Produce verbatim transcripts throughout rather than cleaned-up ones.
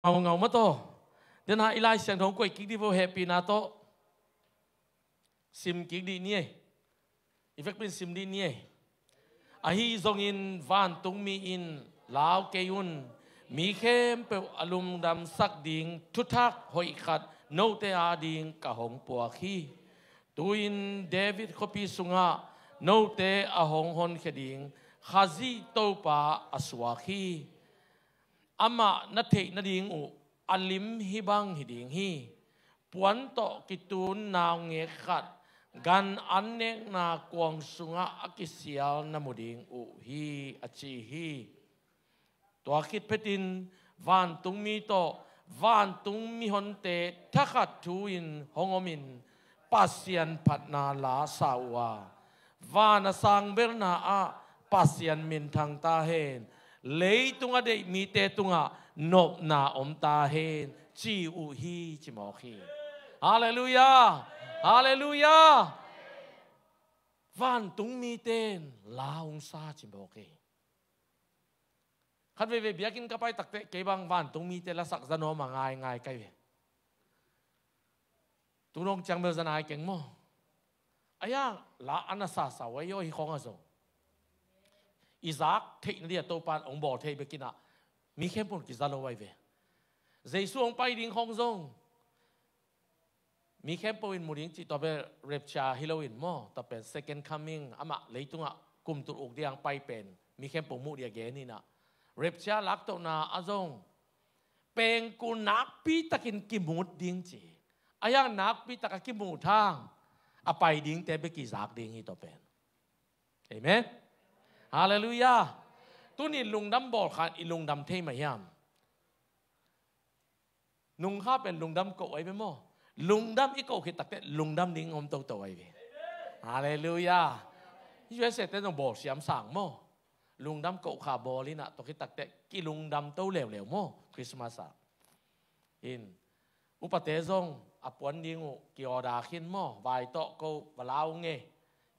Ngaungau mah tawh. Dena i Lai Siangtho hong koih kik dih vo, hehpihna tawh. Sim kik dih ni ei. I vekpi in sim dih ni ei. Ahi zongin vantungmi in lau kei un. Mi khempeuh a lungdamsak ding thuthak hoih khat note ading ka hong puak hi. Tu-in David khuapi sungah note a hong honkhia ding Khazih Topa a suak hi. Amah na theih nading uh a lim hih bang hi ding hi. Puan tawh kitun naungek khat gan an nekna kuang sungah a kisial na mu ding uh hi, a ci hi. Tua khit phetin vantungmi tawh vantung mihonte thakhat thu-in hong omin Pasian phatna la sa uh a, van a sang belna ah Pasian minthang ta hen. Leitung a deih mite tungah nopna om ta hen, ci uh hi, ci mawk hi. Halleluiah. Halleluiah. Vantung mite in la hong sa, ci mawk hi. Khat veivei biakinn ka pai takteh kei bang vantung mite lasak za nuam a ngaingai ka hi ve. Tu nong ciang bel za nai keng maw? Aia, la a na sasa uh ahi aw, hih khawng ah zong i zak theih nading a Topa in hong bawl thei bek in ah mi khempeuh in kiza lo ahi ve. Jesu hong pai ding khawng zong mi khempeuh in mu ding cih, tua pen rapture hi loin maw, tua pen second coming, amah leitungah kum tul uk ding a pai pen mi khempeuh muh ding a gen in ah, rapture laktohna ah zong pengkul nakpi takin kimut ding ci. Aia, nakpi tak a kimut hang a pai dingte bek i zak ding hi, tua pen. Amen. Halleluiah. Tuni lungdam bawl kha in i lungdam thei mah hiam? Nungkha pen lungdam koh ahi ve maw? Lungdam i koh khit takteh lungdam ding om toto ahi ve. Halleluiah. U S A te zong bawl siam sang maw? Lungdam koh kha bawl in ah, tua khit takteh kilungdam to leuleu maw? Christmas ah. In, upate zong a puan ding uh ki-order khin maw? Vai tawh ko va lau nge.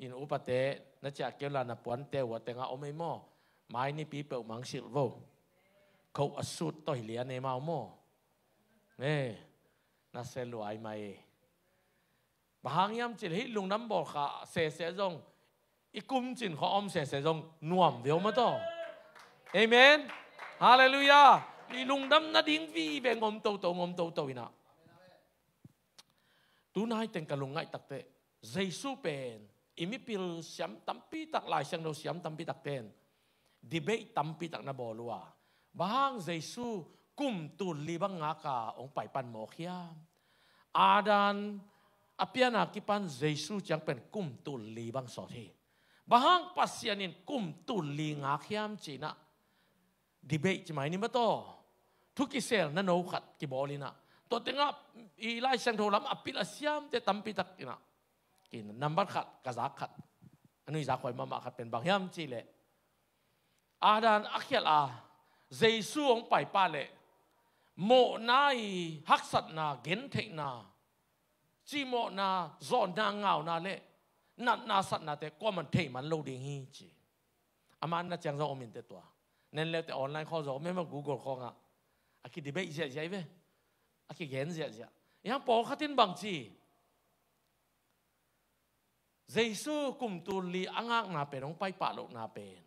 In, upate na ciah keu la, na puante uh a tengah om ei maw? Mai nipi peuhmah hong silh vo. Koh a sut tawh hi lian ei mau maw? Eh, na se luai mai. Bang hang hiam cih leh hih lungdam bawl kha sese zong, i kum cin khawng om sese zong nuam viau mah tawh. Amen. Halleluiah. I lungdam nading vive ngom toto, ngom toto in ah. Tunai teng ka lungngaih takteh Jesu pen i mipil siam tampi tak, Lai Siangtho siam tampi tak ten debate tampi tak na bawl uh a, bang hang Jesu kum tul li bang ngak a hong pai pan mawk hiam? Adam a pian a kipan Jesu ciang pen kum tul li bang sawt hi. Bang hang Pasian in kum tul li ngak hiam ci-in ah debate ci mai ni maw taw. Thu kiselna no khat kibawl in ah, tua tengah i Lai Siangtho lam a pil a siamte tampi tak in ah, ki nambat khat ka zak khat, a nui zak huai mahmah khat pen bang hiam cih leh, Adam a khialh a Jesu hong pai pah leh mawhna i haksatna, gentheihna, cimawhna, zawnna, ngauna le natna satnate kuaman thei man lo ding hi ci. A manna ciang zong om inteh tua. Nen leute online khawng zong om e maw, Google khawngah. A ki debate ziahziah hi ve. A kigen ziahziah. Hiang pawlkhat in bang ci? Jesu kum tul li a ngakna pen, hong pai pah lohna pen,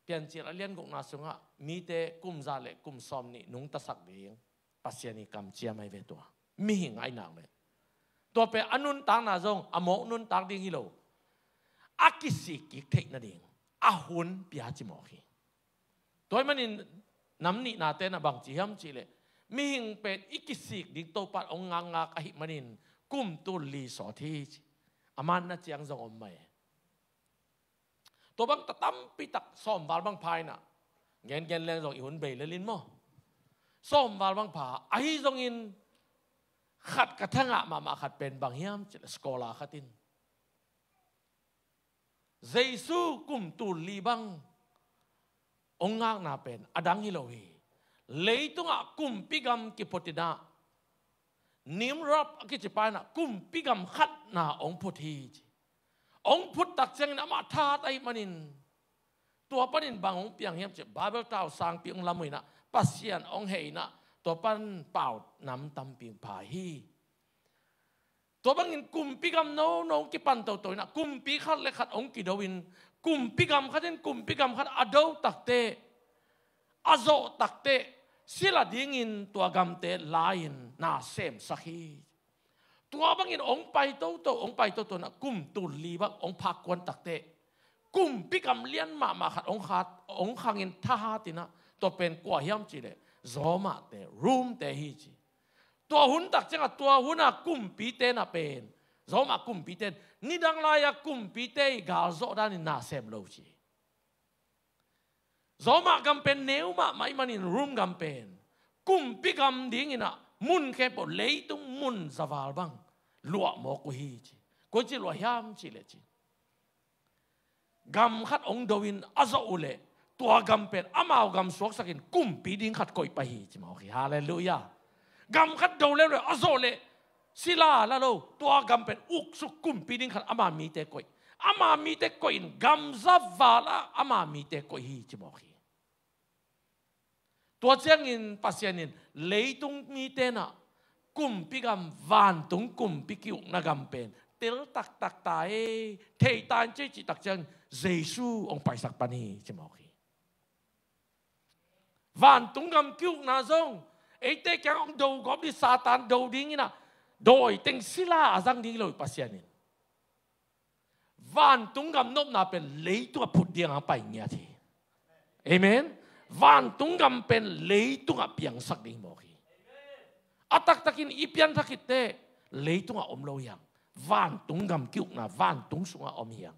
Piancil a lian gukna sungah mite kum za le kum sawmnih nungtasak ding Pasian i kamciam ahi ve tua. Mihing ahi nak leh tua pen a nuntakna zong a mawk nuntak ding hi lo. A kisik kik theih nading a hun pia ci mawk hi. Tua ahih manin nam nihnate na bang ci hiam cih leh, mihing pen i kisik ding Topa in hong ngakngak ahih manin kum tul li sawt hi ci. A manna ciang zong om mah e. Tua bang ta tampi tak sawmval bang pha in ah, gengen leng zong i hun bei lel in maw. Sawmval bang pha, ahi zongin khat ka thangah mahmah khat pen bang hiam cih leh, scholar khat in Jesu kum tul li bang hong ngakna pen a dang hi lo hi. Leitungah kumpi gam kiphut in ah, Nimrod a kici pa in ah kumpi gam khatna hong phut hi ci. Hong phut tak ciangin amah that ahih manin Tua panin bang hong piang hiam cih, Babel tau sangpi hong lam uh inah, Pasian hong heh inah, tua pan pau nam tampi hong pha hi. Tua bangin kumpi gam nono hong kipan toto inah, kumpi khat le khat hong kido in, kumpi gam khat in kumpi gam khat a do takte, a zawh takte, sila dingin tua gamte la-in na semsak hi. Tua bangin hong pai toto, hong pai toto inah kum tul li bang hong phak kuan takte, kumpi gam lian mahmah khat hong khat, hong khangin thahat inah, tua pen kua hiam cih leh, Roma te, Rome te hi ci. Tua hun tak ciangah, tua hun a kumpite na pen, Roma kumpite, nidang lai-a kumpite i galzawh danin na sem lo ci. Roma gam pen neu mahmah ahih manin Rome gam pen kumpi gam dingin ah mun khempeuh, leitung mun zaval bang luah mawk uh hi ci. Koi ci luah hiam cih leh ci, gam khat hong do in a zawh uh leh, tua gam pen amau gam suaksakin kumpi ding khat koih pah hi ci mawk hi. Halleluiah. Gam khat do leuleu a zawh leh sila la lo, tua gam pen uksuk kumpi ding khat ama mite koih. Ama mite koih in gam zaval ah ama mite koih hi ci mawk hi. Tua ciangin Pasian in leitung mite na kumpi gam, vantung kumpi ki-ukna gam pen tel taktak ta ei, thei ta in ci, cih tak ciangin Jesu hong paisak pan hi ci mawk hi. Vantung gam ki-ukna zong eite kiang hong do gawp ding, Satan do dingin ah, dawi teng sila a zang ding hi lo hi Pasian in. Vantung gam nopna pen leitung a phut ding a pai ngiat hi. Amen. Vantung gam pen leitung a piangsak ding mawk hi. A taktakin i pianthak khit teh leitung a om lo hi hang. Vantung gam ki-ukna vantung sungah om hi hang.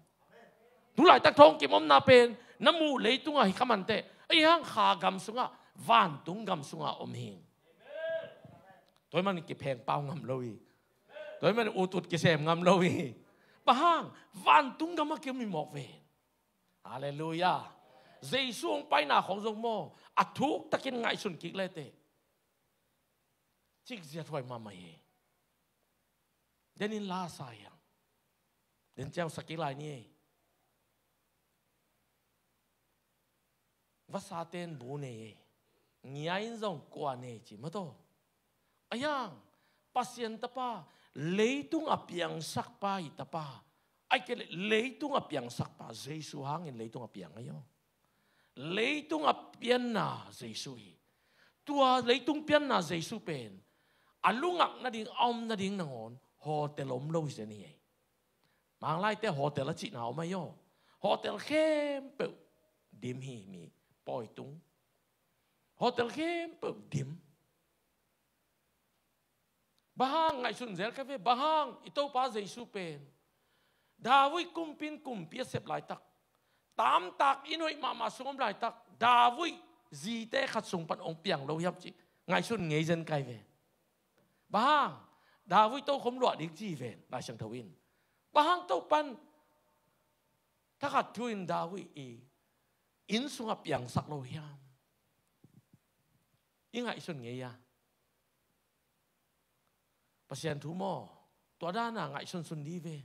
Tu laitak thawngkim omna pen na muh leitung ah hi kha man teh, ahi hang kha gam sungah, vantung gam sungah om hi. Tua ahih manin kipheng pau ngam lo hi. Tua ahih manin utut kisem ngam lo hi. Bang hang? Vantung gam ah ki-om hi mawk ve. Halleluiah. Jesu hong paina khawng zong maw, a thuktakin ngaihsun kik le teh, cikziat huai mahmah hi. Denin la sa hi hang. Den ciang sa kik lai ni ei. Vasate'n bu nei ei. Ngia in zong kua nei ci maw taw. Ahi hang, Pasian Tapa, leitung a piangsak pa i Tapa, ahih kei leh leitung a piangsak pa Jesu hangin leitung a piang ahi aw. Leitung a pianna Jesu hi. Tua leitung pianna Jesu pen a lungak nading, a om nading nangawn hotel om lo hi zen hi ei. Bang hang? Laite hotel a cihna om ahi aw. Hotel khempeuh dim hi, mi pawitung. Hotel khempeuh dim. Bang hang? Ngaihsun zel ka ve. Bang hang? I Topa Jesu pen David kumpi in kumpi a sep laitak, tamtak inn hoih mahmah sung om laitak, David zite khat sung pan hong piang lo hiam cih ngaihsun ngei zen ka hi ve. Bang hang? David tokhom luah ding ci hi ven Lai Siangtho in. Bang hang Topa'n thakhat thu in David i inn sungah piangsak lo hiam? I ngaihsun ngei a, Pasian thu maw, tua dan a ngaihsunsun ding hi ve.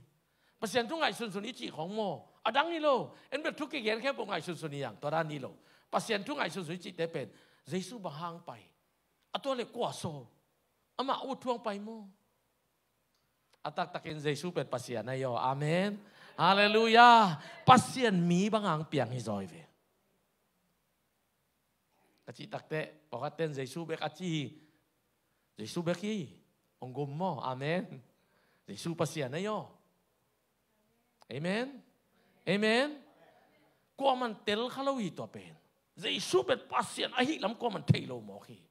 Pasian thu ngaihsunsun i cih khawng maw, a dang hi lo. En bel thu kigen khempeuh ngaihsunsun hi hang, tua dan hi lo. Pasian thu ngaihsunsun i cihte pen, Jesu bang hang pai, a tua leh kua sawl? Amah ut thuang pai maw. A taktakin Jesu pen Pasian ahi aw. Amen. Halleluiah. Pasian mi bang hang piang hi zaw hi ve. Ka cih tak teh, pawlkhatte'n Jesu bek a ci hi. Jesu bek hi. Hong gum maw. Amen. Jesu Pasian ahi aw. Amen. Amen. Kuaman tel kha lo hi tua pen. Jesu pen Pasian ahih lam kuaman thei lo mawk hi.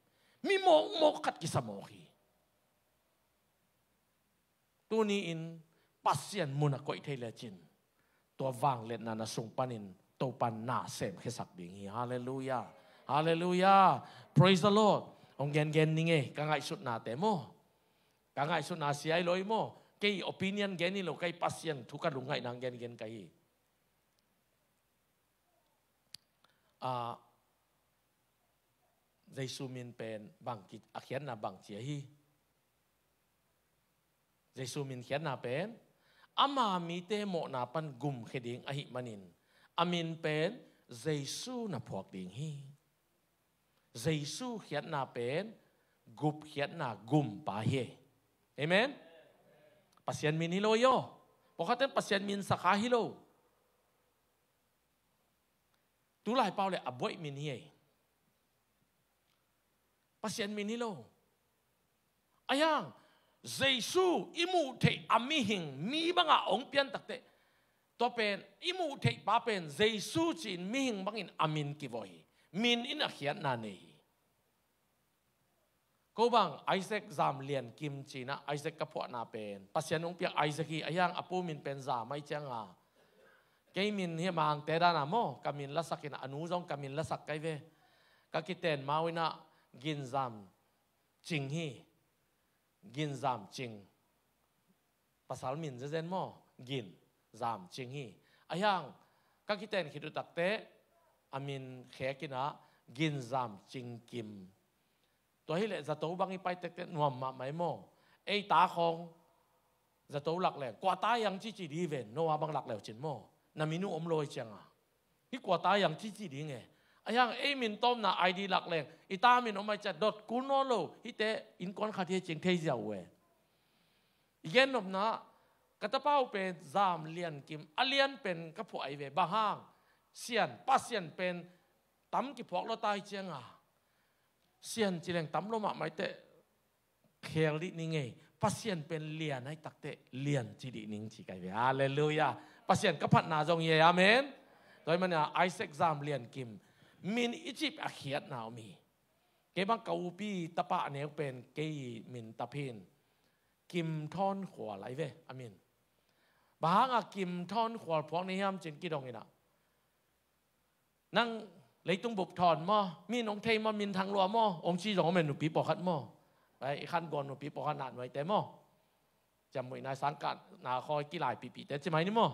Mi mawkmawk khat kisa mawk hi. Tuni-in Pasian mun a koih thei lecin, tua vangliatna na sung panin Topa'n na semkhiasak ding hi. Halleluiah. Halleluiah. Praise the Lord. Hong gengen ning ei, ka ngaihsutnate maw. Ka ngaihsutna sia hi lo hi maw. Kei opinion gen hi lo, kei Pasian thu ka lungngaihna hong gengen ka hi. A, Jesu min pen bang ki, a khiatna bangci ahi? Jesu min khiatna pen ama mite mawhna pan gumkhia ding ahih manin, a min pen Jesu na phuak ding hi. Jesu khiatna pen gupkhiatna gumpa hi. Amen. Pasian min hi lo hi aw. Pawlkhat ten Pasian min sakha hi lo. Tulai pau le a buaih min hi ei. Pasian min hi lo. Ahi hang Jesu i muh theih a mihing mi banga hong pian takteh, tua pen i muh theih pa pen Jesu ci-in mihing bangin a min kivawi hi. Min in a khiatna nei hi. Ko bang Isaac Zam Lian Kim ci-in ah Isaac ka phuahna pen Pasian hong piak Isaac hi. Ahi hang a pu min pen Zam ahi cianga, kei min hi Mangte dana maw, ka min lasak in ah, a nu zong ka min lasak kai ve. Ka kiten mau in ah Gin Zam Cing hi. Gin Zam Cing. Pasal min zenzen maw, Gin Zam Cing hi. Ahi hang ka kiten khit uh takteh a min khek in ah Gin Zam Cing Kim. Tua hileh zato bang i pai tektek nuam mahmah hi maw. Ei ta khawng zato lak leng kua ta hiang cici di ven, no a bang lak leu cin maw. Na min uh om lo ahi cianga, hih kua ta hiang cici ding e. Ahi hang ei min tawmna I D lak leng i ta min om ahi ciang dot kul nawn lo, hihte innkuan khat hi cing thei ziau uh e. I gennopna, ka tapa uh pen Zam Lian Kim, a lian pen ka phuah ahi ve. Bang hang? Sian, Pasian pen tam kiphuak lo ta hi cianga, Sian ci leng tam lo mahmah hi teh, khel dih ning ei. Pasian pen lian ahi takteh lian ci dih ning ci kai ve. Halleluiah. Pasian ka phatna zong hi ei. Amen. Tua hi mana Isaac Zam Lian Kim, min i cih a khiatna om hi. Kei bang ka upi tapa a neu pen kei min taphin Kim Thawn Khual ahi ve a min. Bang hanga Kim Thawn Khual phuak ni hiam cin kidong in ah, nang leitung bup thawn maw, mi nong thei maw, min thang lua maw, ong ci zong om e, nupi pawlkhat maw. Ai, i khan guan nupi pawlkhat na nuaite maw. Ciammuihna i sangkahna khawi kilai pihpihte ci mai ni maw.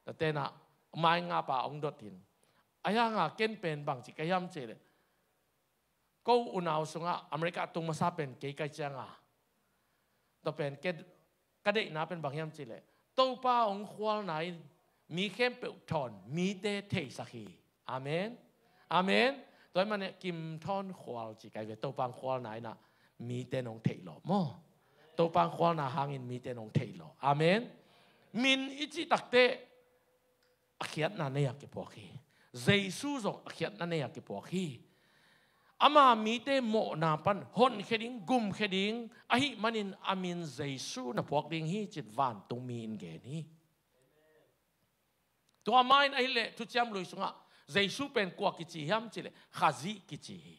Tate na mai nga pa ong dot hin. Ahi hanga ken pen bang ci ka hiam cih leh, ko unau sungah America tung masa pen kei kai cianga, tua pen ke, ka deihna pen bang hiam cih leh, Topa hong khualna in mi khempeuh thawn mite theisak hi. Amen. Amen. Tua hi mana Kim Thawn Khual ci kai ve. Topa hong khualna in ah mite nong theih lawh maw. Topa hong khualna hangin mite nong theih lawh. Amen. Min i cih takteh a khiatna nei a kiphuak hi. Jesu zong a khiatna nei a kiphuak hi. Ama mite mawhna pan honkhia ding, gumkhia ding ahih manin a min Jesu na phuak ding hi cin vantungmi in gen hi. Tua ma in ahih leh Thuciam Lui sungah Jesu pen kua kici hiam cih leh Khazih kici hi.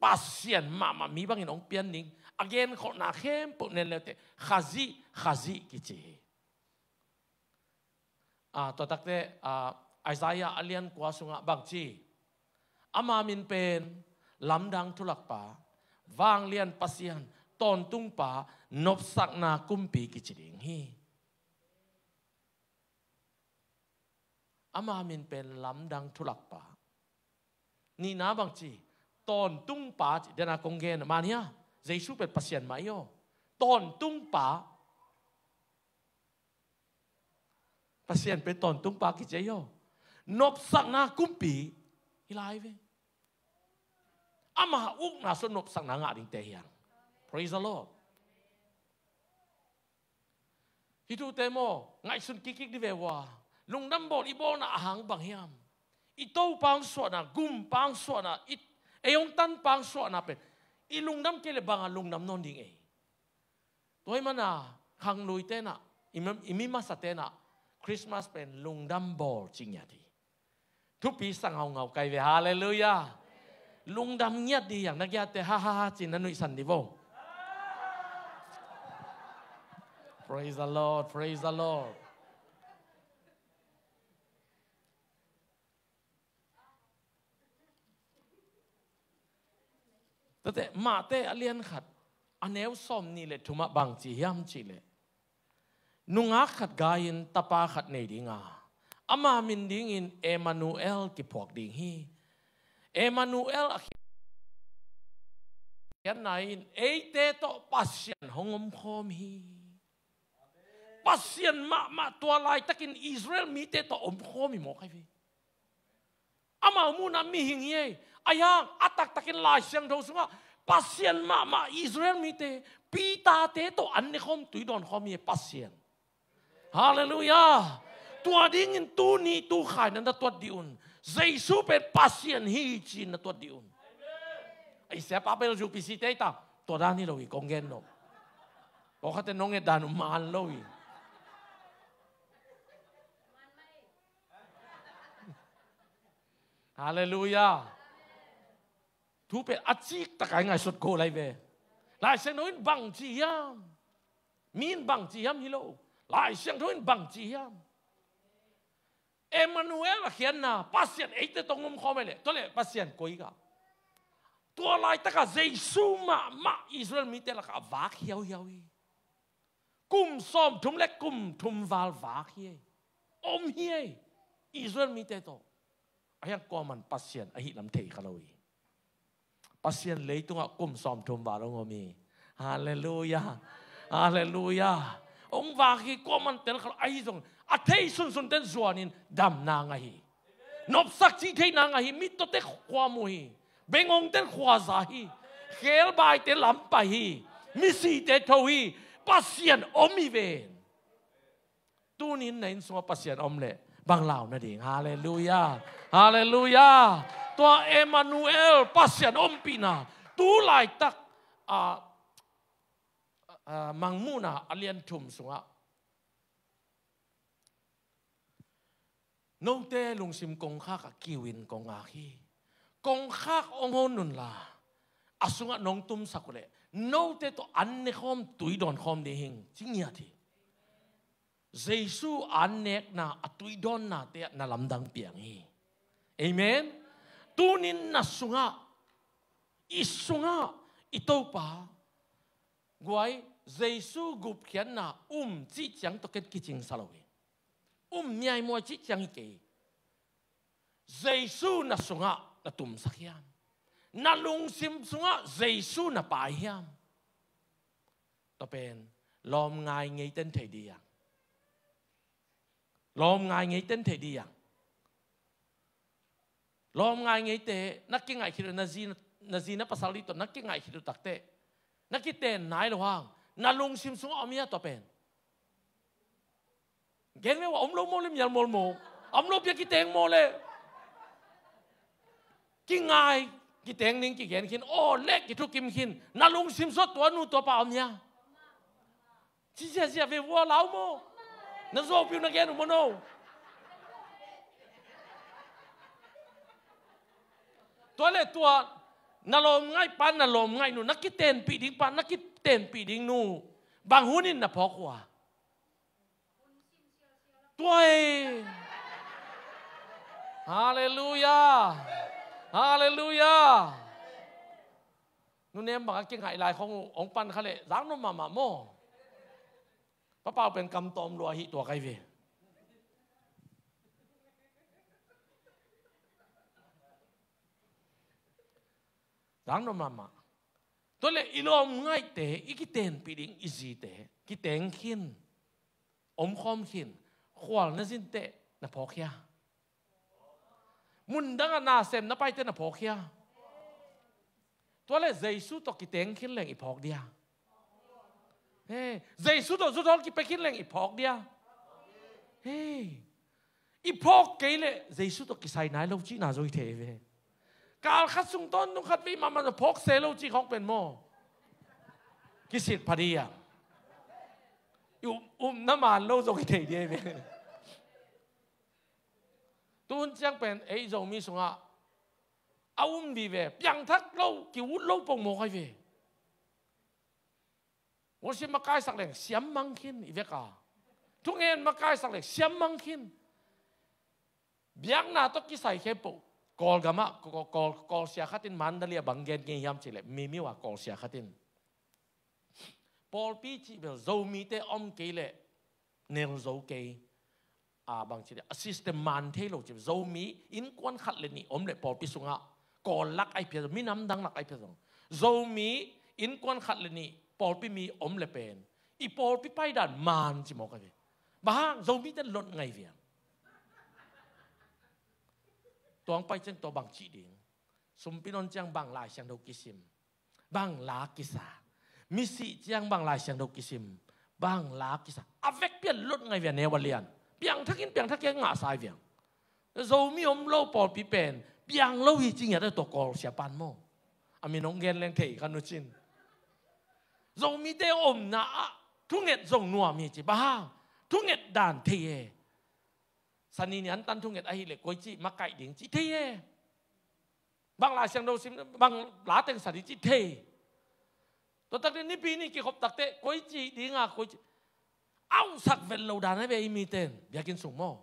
Pasian mahmah mi bangin hong pian ding, a genkholhna khempeuh nen leuteh Khazih, Khazih kici hi. Ah, tua takteh, ah, Isaiah a lian kua sungah bang ci? Ama min pen lamdang thulakpa, vanglian Pasian, tawntungpa, nopsakna kumpi kici ding hi. Ama min pen lamdang thulakpa. Nihna bang ci? Tawntungpa ci, dena kong gen man hia? Jesu pen Pasian mah hi aw. Tawntungpa. Pasian pen tawntungpa kici hi aw. Nopsakna kumpi hi lai ve. Ama ukna sung nopsakna ngah dingte hi hang. Praise the Lord. Hih thute maw, ngaihsun kikkik di ve ua. Lungdam bawl i bawlna a hang bang hiam? I Topa hong suahna, gumpa hong suahna, i, ei hong tanpa hong suahna pen i lungdam kei leh banga lungdam nawn ding ei. Tua hi mana khangluite na, i mi, i mi masate na, Christmas pen lungdam bawl ci ngiat hi. Thupi sa ngaungau kai ve. Halleluiah. Lungdam ngiat di hiang, na giatte ha ha ha ci-in na nuihsan di vo. Praise the Lord, praise the Lord. Tate, Mate a lian khat, a neu sawm nih le thumah bang ci hiam cih leh, nungak khat gai-in tapa khat nei dinga, ama min dingin Emmanuel kiphuak ding hi. Emmanuel a khiatna in eite tawh Pasian hong omkhawm hi. Pasian mahmah tua laitakin Israel mite tawh omkhawm hi mawk ahi ve. Amau muhna mihing hi ei. Ahi hang a taktakin Lai Siangtho sungah Pasian mahmah Israel mite, Peter-te tawh an nekhawm, tui dawnkhawm hi ei Pasian. Halleluiah. Tua dingin tuni tu khaina na tuat dih un. Jesu pen Pasian hi ci-in na tuat dih un. Ei, siapa bel U P C te ta. Tua dan hi lo hi kong gen lo. Pawlkhatte nong et dan uh man lo hi. Halleluiah. Thu pen a ciktak a i ngaihsut ko lai ve. Lai Siangtho in bang ci hiam? Mi in bang ci hiam hi lo. Lai Siangtho in bang ci hiam? Emmanuel a khiatna, Pasian eite tawh om khawm ei leh, tua leh Pasian koi ka. Tua laitakah Jesu mahmah Israel mite lakah a vak hiauhiau hi. Kum sawmthum le kum thum val vak hi ei. Om hi ei. Israel mite tawh. Ahi hang kuaman Pasian ahih lam thei kha lo hi. Pasian leitungah kum sawmthum val hong om hi. Halleluiah. Halleluiah. Hong vak hi, kuaman tel kha lo, ahi zong a thei sunsunte in zuanin damna ngah hi. Nopsak cih theihna ngah hi. Mittawte khua mu hi. Bengongte in khua za hi. Khebaite lam pai hi. Misite tho hi. Pasian om hi ven. Tunin na inn sungah Pasian om leh bang lau nading? Halleluiah. Halleluiah. Tua Emmanuel, Pasian ompihna, tu laitak, a, a, Mangmuhna a lian thum sungah, note lungsim kongkhak ah kiu in kong ngak hi. Kongkhak hong hon unla, a sungah nong tumsak uh leh note tawh an nekhawm, tui dawnkhawm ding hi ing, ci ngiat hi. Jesu a an nekna, a tui dawnnate ah na lamdang piang hi. Amen. Tunin na sungah, i sungah, i Topa, guai, Jesu gupkhiatna um cih ciang tawh ken kicingsa lo hi. Um miaimuai cih ciang hi kei. Jesu na sungah na tumsak hiam? Na lungsim sungah Jesu na pai hiam? Tua pen lawm ngai ngeite in thei dih hiam? Lawm ngai ngeite in thei dih hiam? Lawm ngai ngeite na kingaih khit uh, na zi, na zi na pasal dih tawh na kingaih khit uh takteh, na kiten nai lo hang, na lungsim sungah om hia tua pen? Gen ve ua, om lo maw le mial mawl maw? Om lo pi a kiteng maw le? Kingai, kiteng ning kigen khin, aw leh kithukim khin. Na lungsim sungah tua nu tua pa om hia? Ci ziazia ve ua, lau maw? Na zuau pi uh na gen uh maw no? Tua leh tua na lawm ngaih pa, na lawm ngaih nu, na kitenpih ding pa, na kitenpih ding nu, bang hun in na phawk uh a? Tua hi. Halleluiah. Halleluiah. Nunem bang a kingaih lai khong uh hong pan kha leh zang nuam mahmah maw? Papau pen kam tawm lua hi tua kai ve. Zang nuam mahmah. Tua leh i lawm ngaihte, i kitenpih ding i zite kiteng khin, omkhawm khin, khual na zinteh na phawk hia? Mundangah nasem na paiteh na phawk hia? Tua leh Jesu tawh kiteng khin leng i phawk dia? He, Jesu tawh zuthawl kipia khin leng i phawk dia? He, i phawk kei leh Jesu tawh kisai nai lo cihna zong hi thei ve. Kal khat sung tawntung khat vei mahmah na phawk se lo cih khawng pen maw? Kisit pha dia? I um, umna man lo zong hi thei dia ve. Tuhun ciang pen ei Zomi sungah a um vive, piangthak lo, ki-ut lo pongmawk ahi ve. Worship makaisak leng siammang khin i vek a. Thungen makaisak leng siammang khin. Biakna tawh kisai khempeuh Kawlgamah, Kawl, Kawl, Kawlsia khat in Mandalay ah bang gen ngei hiam cih leh, Mimiu a Kawlsia khat in, pawlpi cih bel Zomite om kei leh nel zo kei. A, bang ci dia, a system man thei lo ci. Zomi innkuan khat le nih om leh pawlpi sungah, Kawl lak ahi phiat zong, minam dang lak ahi phiat zong, Zomi innkuan khat le nih pawlpi mi om leh pen i pawlpi paidan man ci mawk ahi ve. Bang hang? Zomite lot ngai viang. Tuang pai ciang tua bang cih ding? Sumpi nawn ciang bang Lai Siangtho kisim? Bang la kisa? Misih ciang bang Lai Siangtho kisim? Bang la kisa? A vek pian lot ngai via neu a lian. Piangthak in piangthak kia ngah sai viang. Zomi om lo pawlpi pen piang lo hi ci ngiat a tua Kawl siapan maw? A min hong gen leng thei kha nu cin. Zomite omna ah thunget zong nuam hi ci. Bang hang? Thunget dan thei e. Sani ni antan thunget ahileh koici makaih ding ci thei e. Bang Lai Siangtho sim, bang la teng sa ding ci thei. Tua takte nipi ni kikhop takte koici dinga koici ausak vet lo dan a ve i miten biakinn sung maw?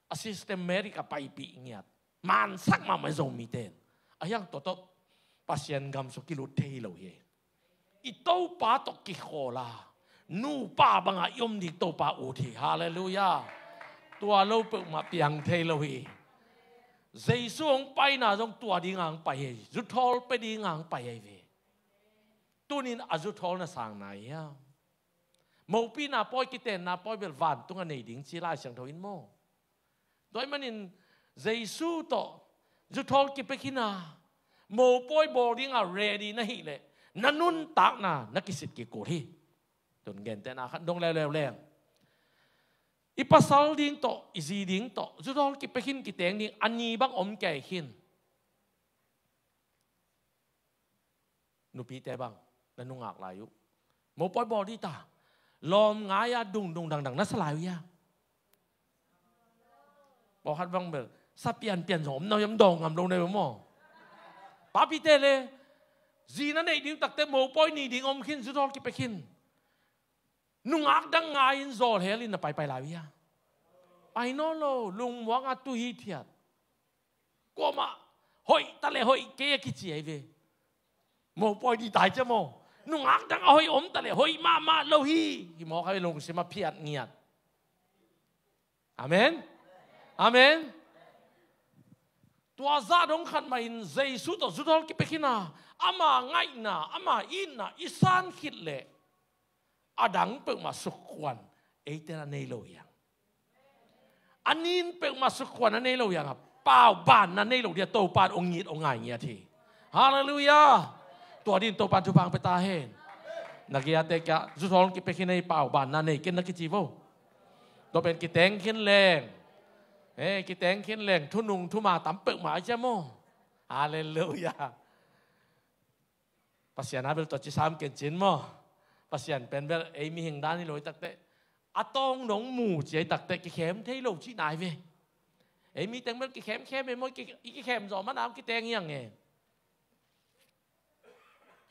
A systematic a paipih ngiat. Mansak mahmah Zomiten. A hiang tua tawh Pasian gam sung kilut thei lo hi. I Topa tawh kikhawl a, nupa banga i om ding Topa ut hi. Halleluiah. Tua lo peuhmah piang thei lo hi. Jesu hong paina zong tua dinga hong pai hi. Zuthawl pia dinga hong pai hi ve. Tunin a zuthawl na sang nai hiam? Mopina pawi, kitenna pawi bel vantung a nei ding ci Lai Siangtho in maw? Tua ahih manin Jesu tawh zuthawl kipia khin a, mopawi bawl dinga ready na hih leh na nuntakna na kisit kikul hi. Tun gentehna khat dong leuleu leng, i pasal ding tawh i zi ding tawh zuthawl kipia khin, kiteng ding a ni bang om kei khin. Nupite bang, na nungak lai uh, mopawi bawl dih ta. Lawm ngai-a dungdung dangdang na sa lai uh hia? Pawlkhat bang bel sa pianpian zong om na uh hiam, dawng ngam lo na uh maw? Papite le zi na neih ding takte mopawi ni ding om khin, zuthawl kipia khin. Nungak dang ngai-in zawlhel in na paipai lai uh hia? Pai nawn lo, lungmuanga tu hithiat. Kuamah hoih ta le hoih kei a kici ahi ve. Mopawi dih tai cia maw? Nungak dang a hoih om ta le hoih mahmah lo hi. Hi mawk ahi, lungsim a phiat ngiat. Amen. Amen. Tua zah dong khat mahin Jesu tawh zuthawl kipia khin a, ama ngaihna, ama itna i san khit leh a dang peuhmah sukhuan eite na nei lo hiang. A nin peuhmah sukhuan a nei lo hiang a, paubanna nei lo dia Topan ong it ong ngai ngiat hi. Halleluiah. Tua din Topan thupha ong pia ta hen. Na giate kia zuthawl kipia khin ei, paubanna nei ken na kici vo. Tua pen kiteng khin leng, eh, kiteng khin leng thunung thuma tam peuhmah a cia maw? Halleluiah. Pasian a bel tua ci sam ken cin maw? Pasian pen bel ei mihing dan hi lo i takte, a tawng dong mu ci a i takte kikhem thei lo ci nai ve. Ei miteng bel kikhem khem e maw? I ki-, i kikhem zawh mana kiteng hiang e.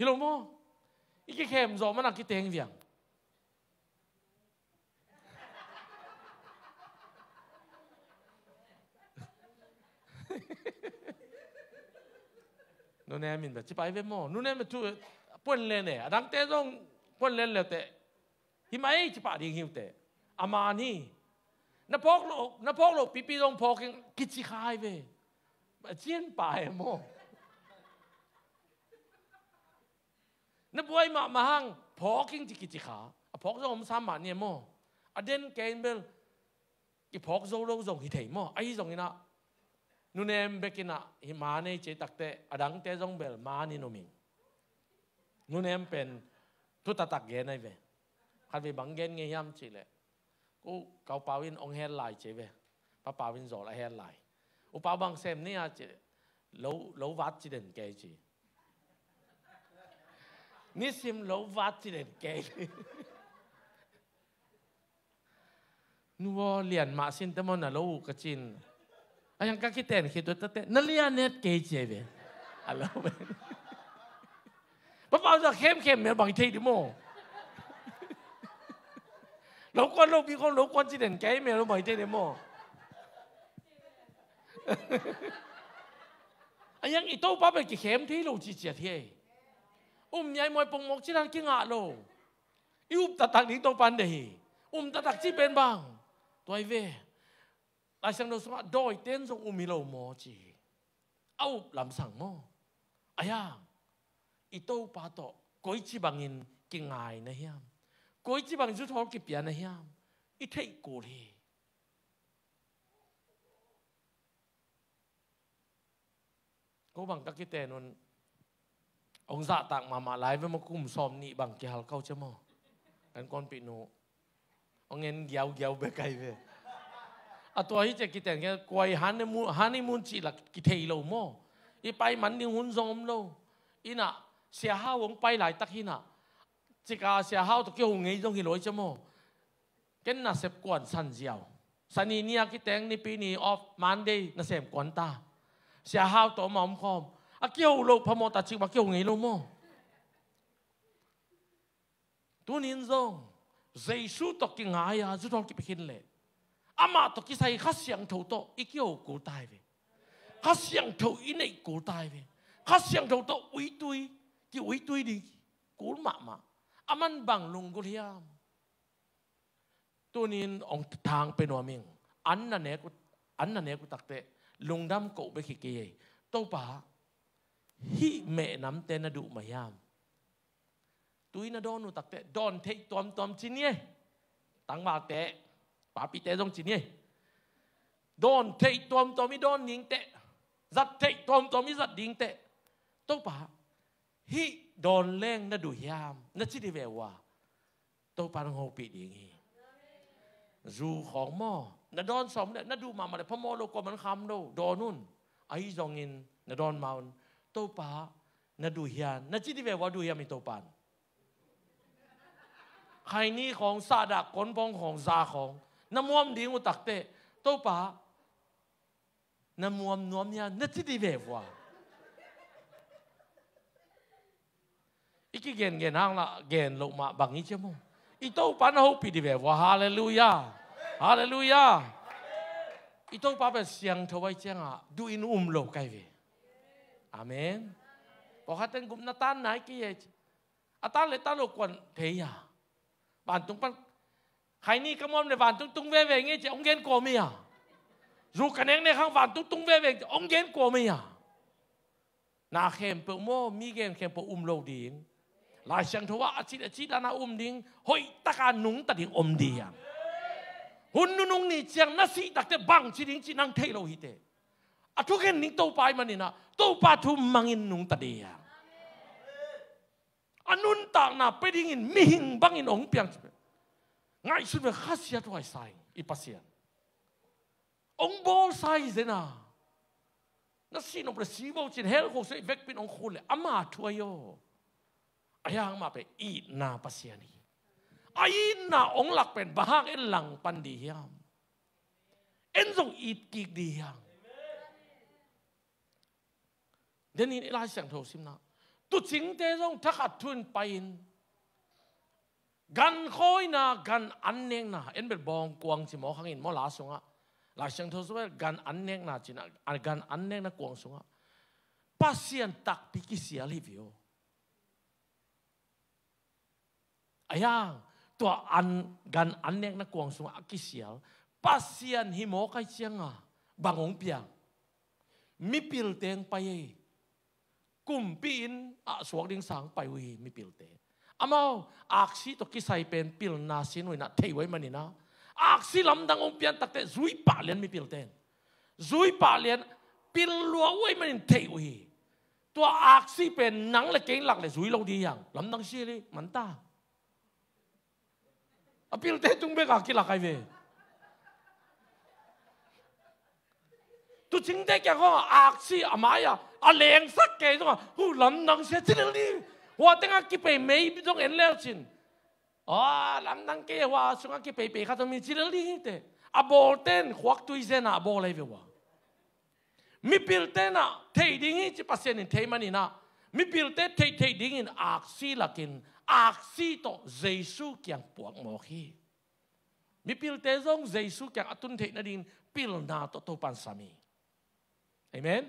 Hi lo maw? I kikhem zawh mana kiteng viang. Nunem in bel ci pai ve maw? Nunem in thu puan len e, a dangte zong puan len leute. Hi mai ci pah ding hi ute. A man hi. Na phawk lo, na phawk lo pipi zong phawk in kici khai ve. A cian pa e maw? Na buai mahmah hang phawk in ci kici kha. A phawk zong om sam mah ni e maw? A den kei in bel kiphawk zo lo zong hi thei maw? Ahi zongin ah nunem bekin ah hi ma nei ci a i takte, a dangte zong bel ma ni nuam ing. Nunem pen thu taktak gen ahi ve. Khatvei bang gen ngei hiam cih leh, ko, ka upau in ong hel lai ci ve. Papau in zawl a hel lai. Upau bang sem ni a ci leh, lo, lo vat ci den kei ci. Nisim lo vat ci den kei. Nu aw, lian mah sin te maw na lo uh ka cin. A hiang ka kiten khit uh tate na lian et kei ci ve. A lo pen. Papau zah khemkhem mel bang thei di maw? Lo kuan lo pi khong lo kuan ci den kei mel lo bang thei di maw? A hiang i Topa pen kikhem thei lo ci ciat hi. Um nyai muai pongmawk ci dan kingah lo. I up taktak ding Topa in deih hi. Um taktak ci pen bang? Tua hi ve. Lai Siangtho sungah dawite in zong um hi lo maw ci hi. A up lamsang maw? A hiang i Topa tawh koici bangin kingai na hiam? Koici bangin zuthawl kipia na hiam? I theih kul hi. Ko bang ka kiten un, hong zahtak mahmah lai ve maw, kum sawm nih bang kihal kau cia maw. Kan kawnpih nu hong en giaugiau bek ai ve. A tua hi cia kiten kia kuai honeymoon, honeymoon cih la kithei lo maw. I pai man ding hun zong om lo. Inah Sia Hau hong pai laitak hinah cika Sia Hau tawh kiho ngei zong hi lo ai cia maw. Ken nasep kuan san ziau. Sani ni a kiteng, nipi ni off, Monday nasem kuan ta. Sia Hau tawh ma om khawm. A kiho lo phamawh ta cik ma kiho ngei lo maw. Tunin zong Jesu tawh kingai a zuthawl kipia khin leh amah tawh kisai Kha Siangtho tawh i kiho kul tai ve. Kha Siangtho i neih kul tai ve. Kha Siangtho tawh uitui, ki uitui ding kul mahmah. A man bang lunggulh hiam? Tunin hong thang pe nuam ing. An na nek uh, an na nek uh takteh lungdam koh bek hi kei ei. Topa, hih mehnamte na duh mah hiam? Tui na dawn uh takteh dawn theih tuamtuam ci ni ei. Tangvalte, papite zong ci ni ei. Dawn theih tuamtuam i dawn dingteh, zat theih tuamtuam i zat dingteh, Topa, hih dawn leng na duh hiam, na ci dih ve ua. Topa nang hopih ding hi. Zu khawng maw, na dawn sawm le na duh mahmah le phamawh lo, kuaman kham lo, dawn un. Ahi zongin na dawn ma un. Topa, na duh hiam, na ci dih ve ua, duh hiam i Topan. Khaini khawng, sahdah konbawng khawng, za khawng na muam ding uh takteh, Topa, na muam nuam hiam, na ci dih ve ua. I kigengen hang lah gen loh mah bang i cia maw. I Topa na hopih dih ve ua. Halleluiah. Halleluiah. I Topa pen siangtho ai ciangah duh in um lo kai ve. Amen. Pawlkhat ten gupna tan nai kei e. A tan le tan lo kuan thei a. Vantung pan khaini ka muam le vantung tung veve ngei ci hong gen kuam hi a. Zu ka nek nek hang vantung tung veve ngei ci hong gen kuam hi a. Na khempeuh maw, mi gen khempeuh um lo ding. Lai Siangtho ah a cit a cit dan a um ding, hoih taka nungta ding om ding hiam? Hun nunung ni ciang na sih takteh bang ci ding cih nang theih lo hi teh. A thukhen ding Topa ahih maninah Topa thu mangin nungta ding hiam? A nuntakna pia dingin mihing bangin hong piang ci peh. Ngaihsun ve, khasiathuai sa ing i Pasian. Hong bawlsa hi zen a. Na sih nop le si bo cin, hell khuk seh vekpin hong khun le ama thu ahi aw. Ahi hang mah pen itna Pasian hi. A itna hong lak pen bang hang en langpan dih hiam? En zong it kik dih hiam? Denin i Lai Siangtho simna, tuucingte zong thakhat thu in pai-in, gankhawina, gan annekna, en bel bawngkuang ci mawk hangin maw, la sungah Lai Siangtho sungah gan annekna cin a, gan annekna kuang sungah Pasian takpi kisial hi ve aw. Ahi hang tua an, gan annekna kuang sungah a kisial Pasian hi mawk ai cianga bang hong piang? Mipilte hong pai ei. Kumpi inn ah suak ding sang pai uh hi mipilte. Amau aksi tawh kisai pen pilna sin uh inah thei uh ahih maninah, aksi lamdang hong pian takteh zui pah lian mipilte in. Zui pah lian, pil lua uh ahih manin thei uh hi. Tua aksi pen nang le kei lak le zui lo dih hiam? Lamdang si hi manta. A pilte tung bek a kilak ai ve. Tuucingte kiang khawng aksi a mai-a a lengsak kei zongah, hu, lamdang sia ci lel dih. Hua tengah kipei mei zong en leu cin, a, lamdang kei, hua sungah kipei pei khat zong mi ci lel dih hi teh. A bawlten khuaktui zen a bawl ai ve ua. Mipilte inah thei ding hi ci Pasian in thei maninah, mipilte theih theih dingin aksi lakin aksi tawh Jesu kiang puak mawk hi. Mipilte zong Jesu kiang a tun theih nadingin pilna tawh Topan sam hi. Amen.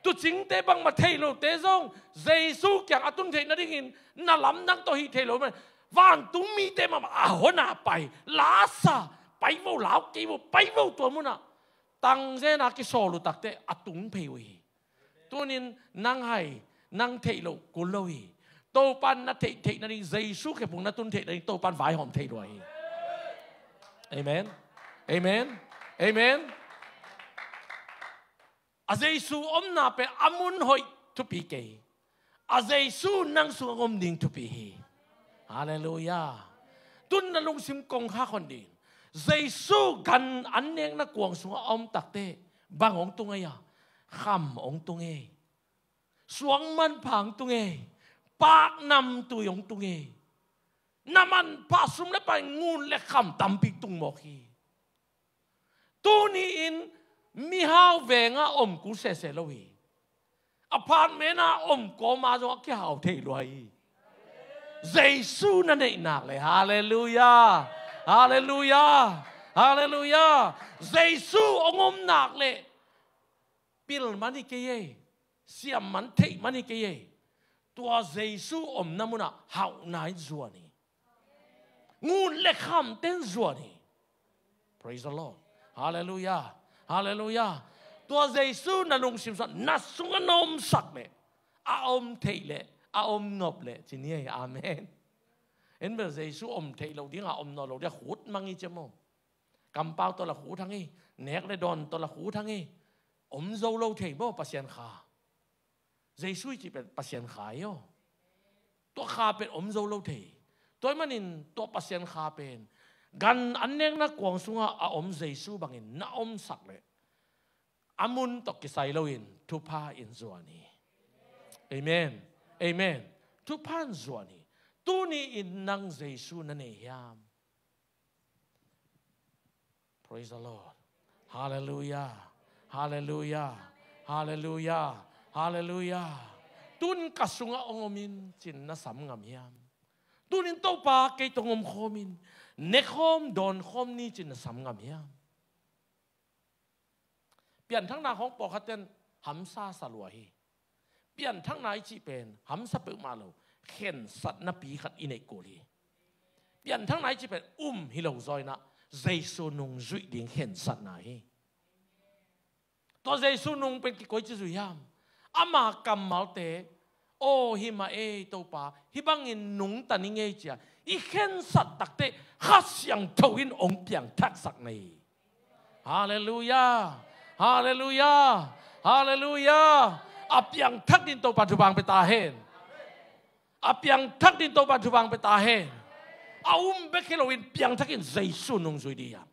Tuucingte bangmah thei lote zong Jesu kiang a tun theih nadingin na lamdang tawh hih thei lo mah. Vantung mite mahmah a hona pai, lasa, pai vo, lau kei vo, pai vo tua munah. Tangzena kisawl uh takteh a tung phei uh hi. Tunin nang hai, nang theih loh kul lo hi. Topan na theih theih nading Jesu khephung na tun theih nading Topan vaihawm thei lua hi. Amen. Amen. Amen. A Jesu omna pen a mun hoih thupi kei. A Jesu nang sungah om ding thupi hi. Halleluiah. Tun na lungsim kong khak hon ding. Jesu gan an nekna kuang sungah a om takteh bang hong tung ei a? Kham hong tung ei. Suang manpha hong tung ei. Paknamtui hong tung ei. Na manpha sum le pai, ngun le kham tampi tung mawk hi. Tuni-in mihau vengah om kul sese lo hi. Apartment-ah om kawma zong a kihau thei lua hi. Jesu na neih nak le, halleluiah, halleluiah, halleluiah. Jesu hong om nak le pil man hi kei ei. Siam man theih man hi kei ei. Tua Jesu omna munah hauhna in zuan hi. Ngun le khamte in zuan hi. Praise the Lord. Halleluiah. Halleluiah. Tua Jesu na lungsim sungah, na sungah na omsak leh, a om theih leh, a om nop leh ci ni ei. Amen. En bel Jesu om theih lo ding a, om nawn lo ding a khut mang hi cia maw. Kampau tawh la khut hang hi. Nek le dawn tawh la khut hang hi. Om zo lo thei maw Pasian kha. Jesu i cih pen Pasian kha hi aw. Tua kha pen om zo lo thei. Tua ahih manin tua Pasian kha pen gan an nekna kuang sungah a om Jesu bangin na omsak leh, a mun tawh kisai loin thupha in zuan hi. Amen. Amen. Thupha in zuan hi. Tuni-in nang Jesu na nei hiam? Praise the Lord. Halleluiah. Halleluiah. Halleluiah. Halleluiah. Tun ka sungah hong om in ci-in na sam ngam hiam? Tuni-in Topa kei tawh hong om khawm in, ne khawm, dawn khawm ni ci-in na sam ngam hiam? Pianthakna khawng pawlkhatte in hamsa sa lua hi. Pianthakna i cih pen hamsa peuhmah lo, khensatnapi khat i neih kul hi. Pianthakna i cih pen um hi lo zaw in ah Jesu nung zuih ding khensatna hi. Tua Jesu nung pen kikoici zui hiam? Ama kammalte, aw hi mah ei Topa, hih bangin nungta ning ei ci-a i khensat takteh Kha Siangtho in hong piangthaksak na hi. Halleluiah. Halleluiah. Halleluiah. A piangthak ding Topa thupha hong pia ta hen. A piangthak ding Topa thupha hong pia ta hen. A um bek hi loin piangthak in Jesu nung zui ding hiam?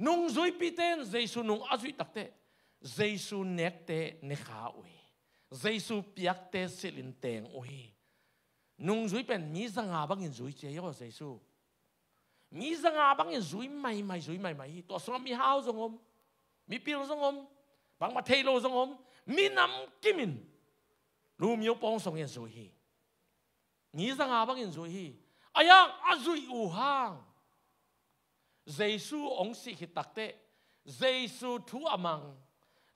Nungzuipite in Jesu nung a zuih takteh Jesu nekte ne kha uh hi. Jesu piakte silh in teng uh hi. Nungzui pen mi zanga bangin zui ci ei aw Jesu. Mi zanga bangin zui maimai, zui maimai hi. Tua sungah mihau zong om, mipil zong om, bangmah thei lo zong om, minam kimin lumio pawng songin zui hi. Mi zanga bangin zui hi. A yang a zuih uh hang Jesu hong sih khit takteh Jesu thu a mang,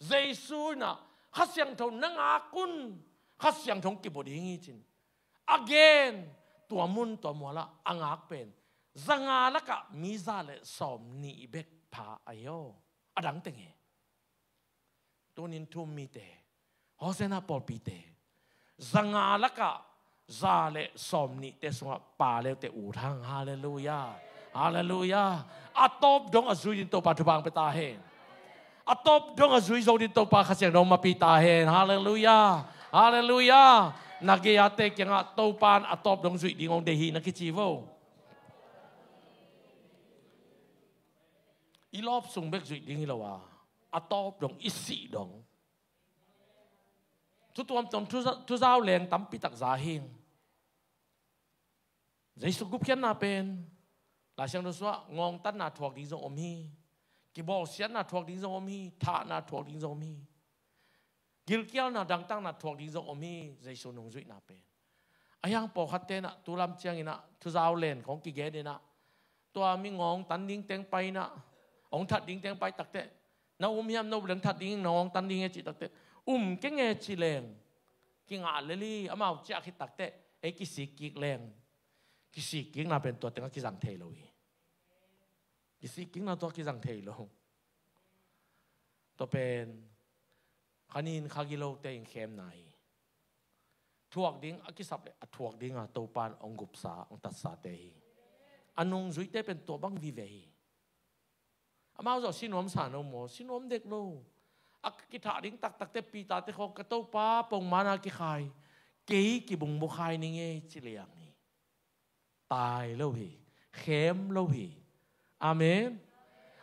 Jesu in ah Kha Siangtho na ngak un, Kha Siangtho hong kibua ding hi ci-in a gen, tua mun tua mualah a ngak pen zanga lakah mi za le sawmnih bek pha ahi aw. A dang teng hi. Tunin thu-um mite, Hosanna pawlpite, zanga lakah za le sawmnihte sungah pha leute ut hang. Halleluiah. Halleluiah. A tawp dong a zui ding Topa thupha hong pia ta hen. A tawp dong a zui zo ding Topa Kha Siangtho hong mapih ta hen. Halleluiah. Halleluiah. Na gei-ate kiangah Topa in a tawp dong zuih ding hong deih hi na kici vo. I lawp sung bek zuih ding hi lo a, a tawp dong, i sih dong. Thu tuamtuam, thu za-, thuzau leng tampi tak za hi. Jesu gupkhiatna pen Lai Siangtho sungah ngawngtanna thuak ding zong om hi. Kibawlsiatna thuak ding zong om hi. Thahna thuak ding zong om hi. Gilkialna, dangtakna thuak ding zong om hi, Jesu nungzuihna pen. A hiang pawlkhatte in ah, tu lam ciangin ah, thuzau len khawng kigen in ah, tua mi ngawngtan ding teng pai in ah, hong that ding teng pai takteh, na um hiam, na up leng that ding, na ngawngtan ding e cih takteh, um keng e ci leng, kingah lel hi, amau ciah khit takteh, ei kisik kik leng, kisik kikna pen tua tengah kizang thei lo hi. Kisik kikna tua kizang thei lo. Tua pen kha nin kha gilote in khemna hi. Thuak ding a kisap le a thuak dinga Topa in hong gupsa, hong tatsate hi. A nungzuite pen tua bang vive hi. Amau zawh si nuam sa no maw? Si nuam dek lo. A kithah ding taktakte Peter te khawng, "Ka Topa, pongmana kikhai, kei kibungbukhai ning ei," ci liang hi. Tai lo hi, khem lo hi. Amen.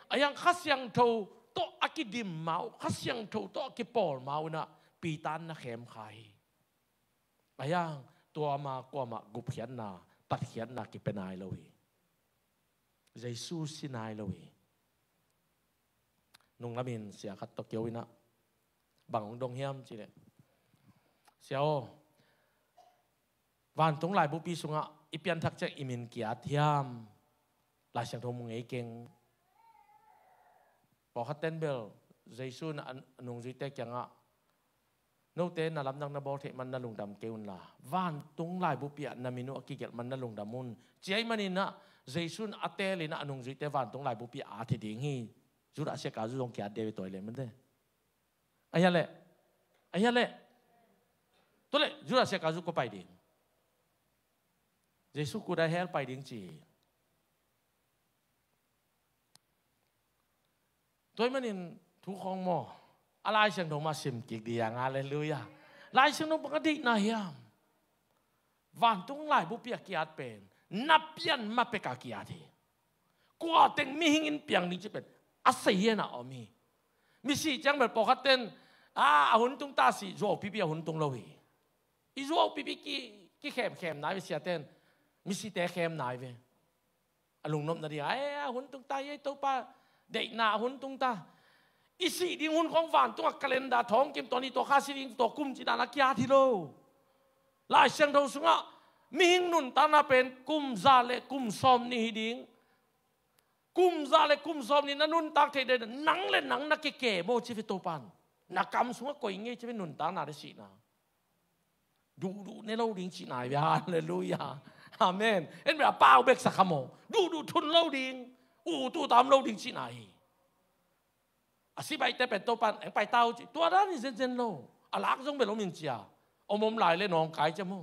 A hiang Kha Siangtho tawh a kidim mau, Kha Siangtho tawh a kipawl mau inah Peter na khem kha hi. A hiang tua ma kuamah gupkhiatna, tatkhiatna kipia nai lo hi. Jesu si nai lo hi. Nunglamin sia khat tawh kio inah bang hong dong hiam cih leh, "Sia aw, vantung laibupi sungah i pianthak ciang i min ki-at hiam? Lai Siangtho mu ngei keng." Pawlkhat ten bel Jesu in a nungzuite kiangah, "Note na lamdang na bawl theih man na lungdam kei unla, vantung laibupi ah na min uh a kigelh man na lungdam un," ci ahih manin ah Jesu in a teel inah a nungzuite vantung laibupi ah a at hi ding hi. Judas Iskariot zong ki-at deuh hi, tua hi leh mante. A hia leh, a hia leh. Tua leh Judas Iskariot kua pai ding? Jesu kut a hell pai ding ci hi. Tua ahih manin thu khawng maw, a Lai Siangtho mah sim kik ding, halleluiah. Lai Siangtho bang a deihna hiam? Vantung laibupi ah ki-at pen na pian ma pek a ki-at hi. Kua teng mihing in piang ding cih pen a seihian ah om hi. Misih ciang bel pawlkhat ten, a, a hun tung ta, si zuau pipi a hun tung lo hi. I zuau pipi ki, kikhemkhem nai ve, siaten misite khem nai ve. A lungnopna ding a, "E, a hun tung ta hi ei, Topa deihna a hun tung ta." I sih ding hun khawng vantungah calendar thawngkim, tua ni tua kha si ding, tua kum ci dan a ki-at hi lo. Lai Siangtho sungah mihing nuntakna pen kum za le kum sawm nih hi ding. Kum za le kum sawm nih na nuntak theih ding, nang le nang na kikem aw ci ve Topa'n. Na kam sungah koi ngei ci ve nuntakna le sihna. Duhduh ne lo ding cihna hi ve. Halleluiah. Amen. En bel a pau bek sa kha maw? Duhduh thun lo ding, ut ut a om lo ding cihna hi. A sibaite pen Topa'n, "Eng pai ta uh," ci, tua dan hi zenzen lo. A lak zong bel om in cia, om om lai le nawngkai cia maw?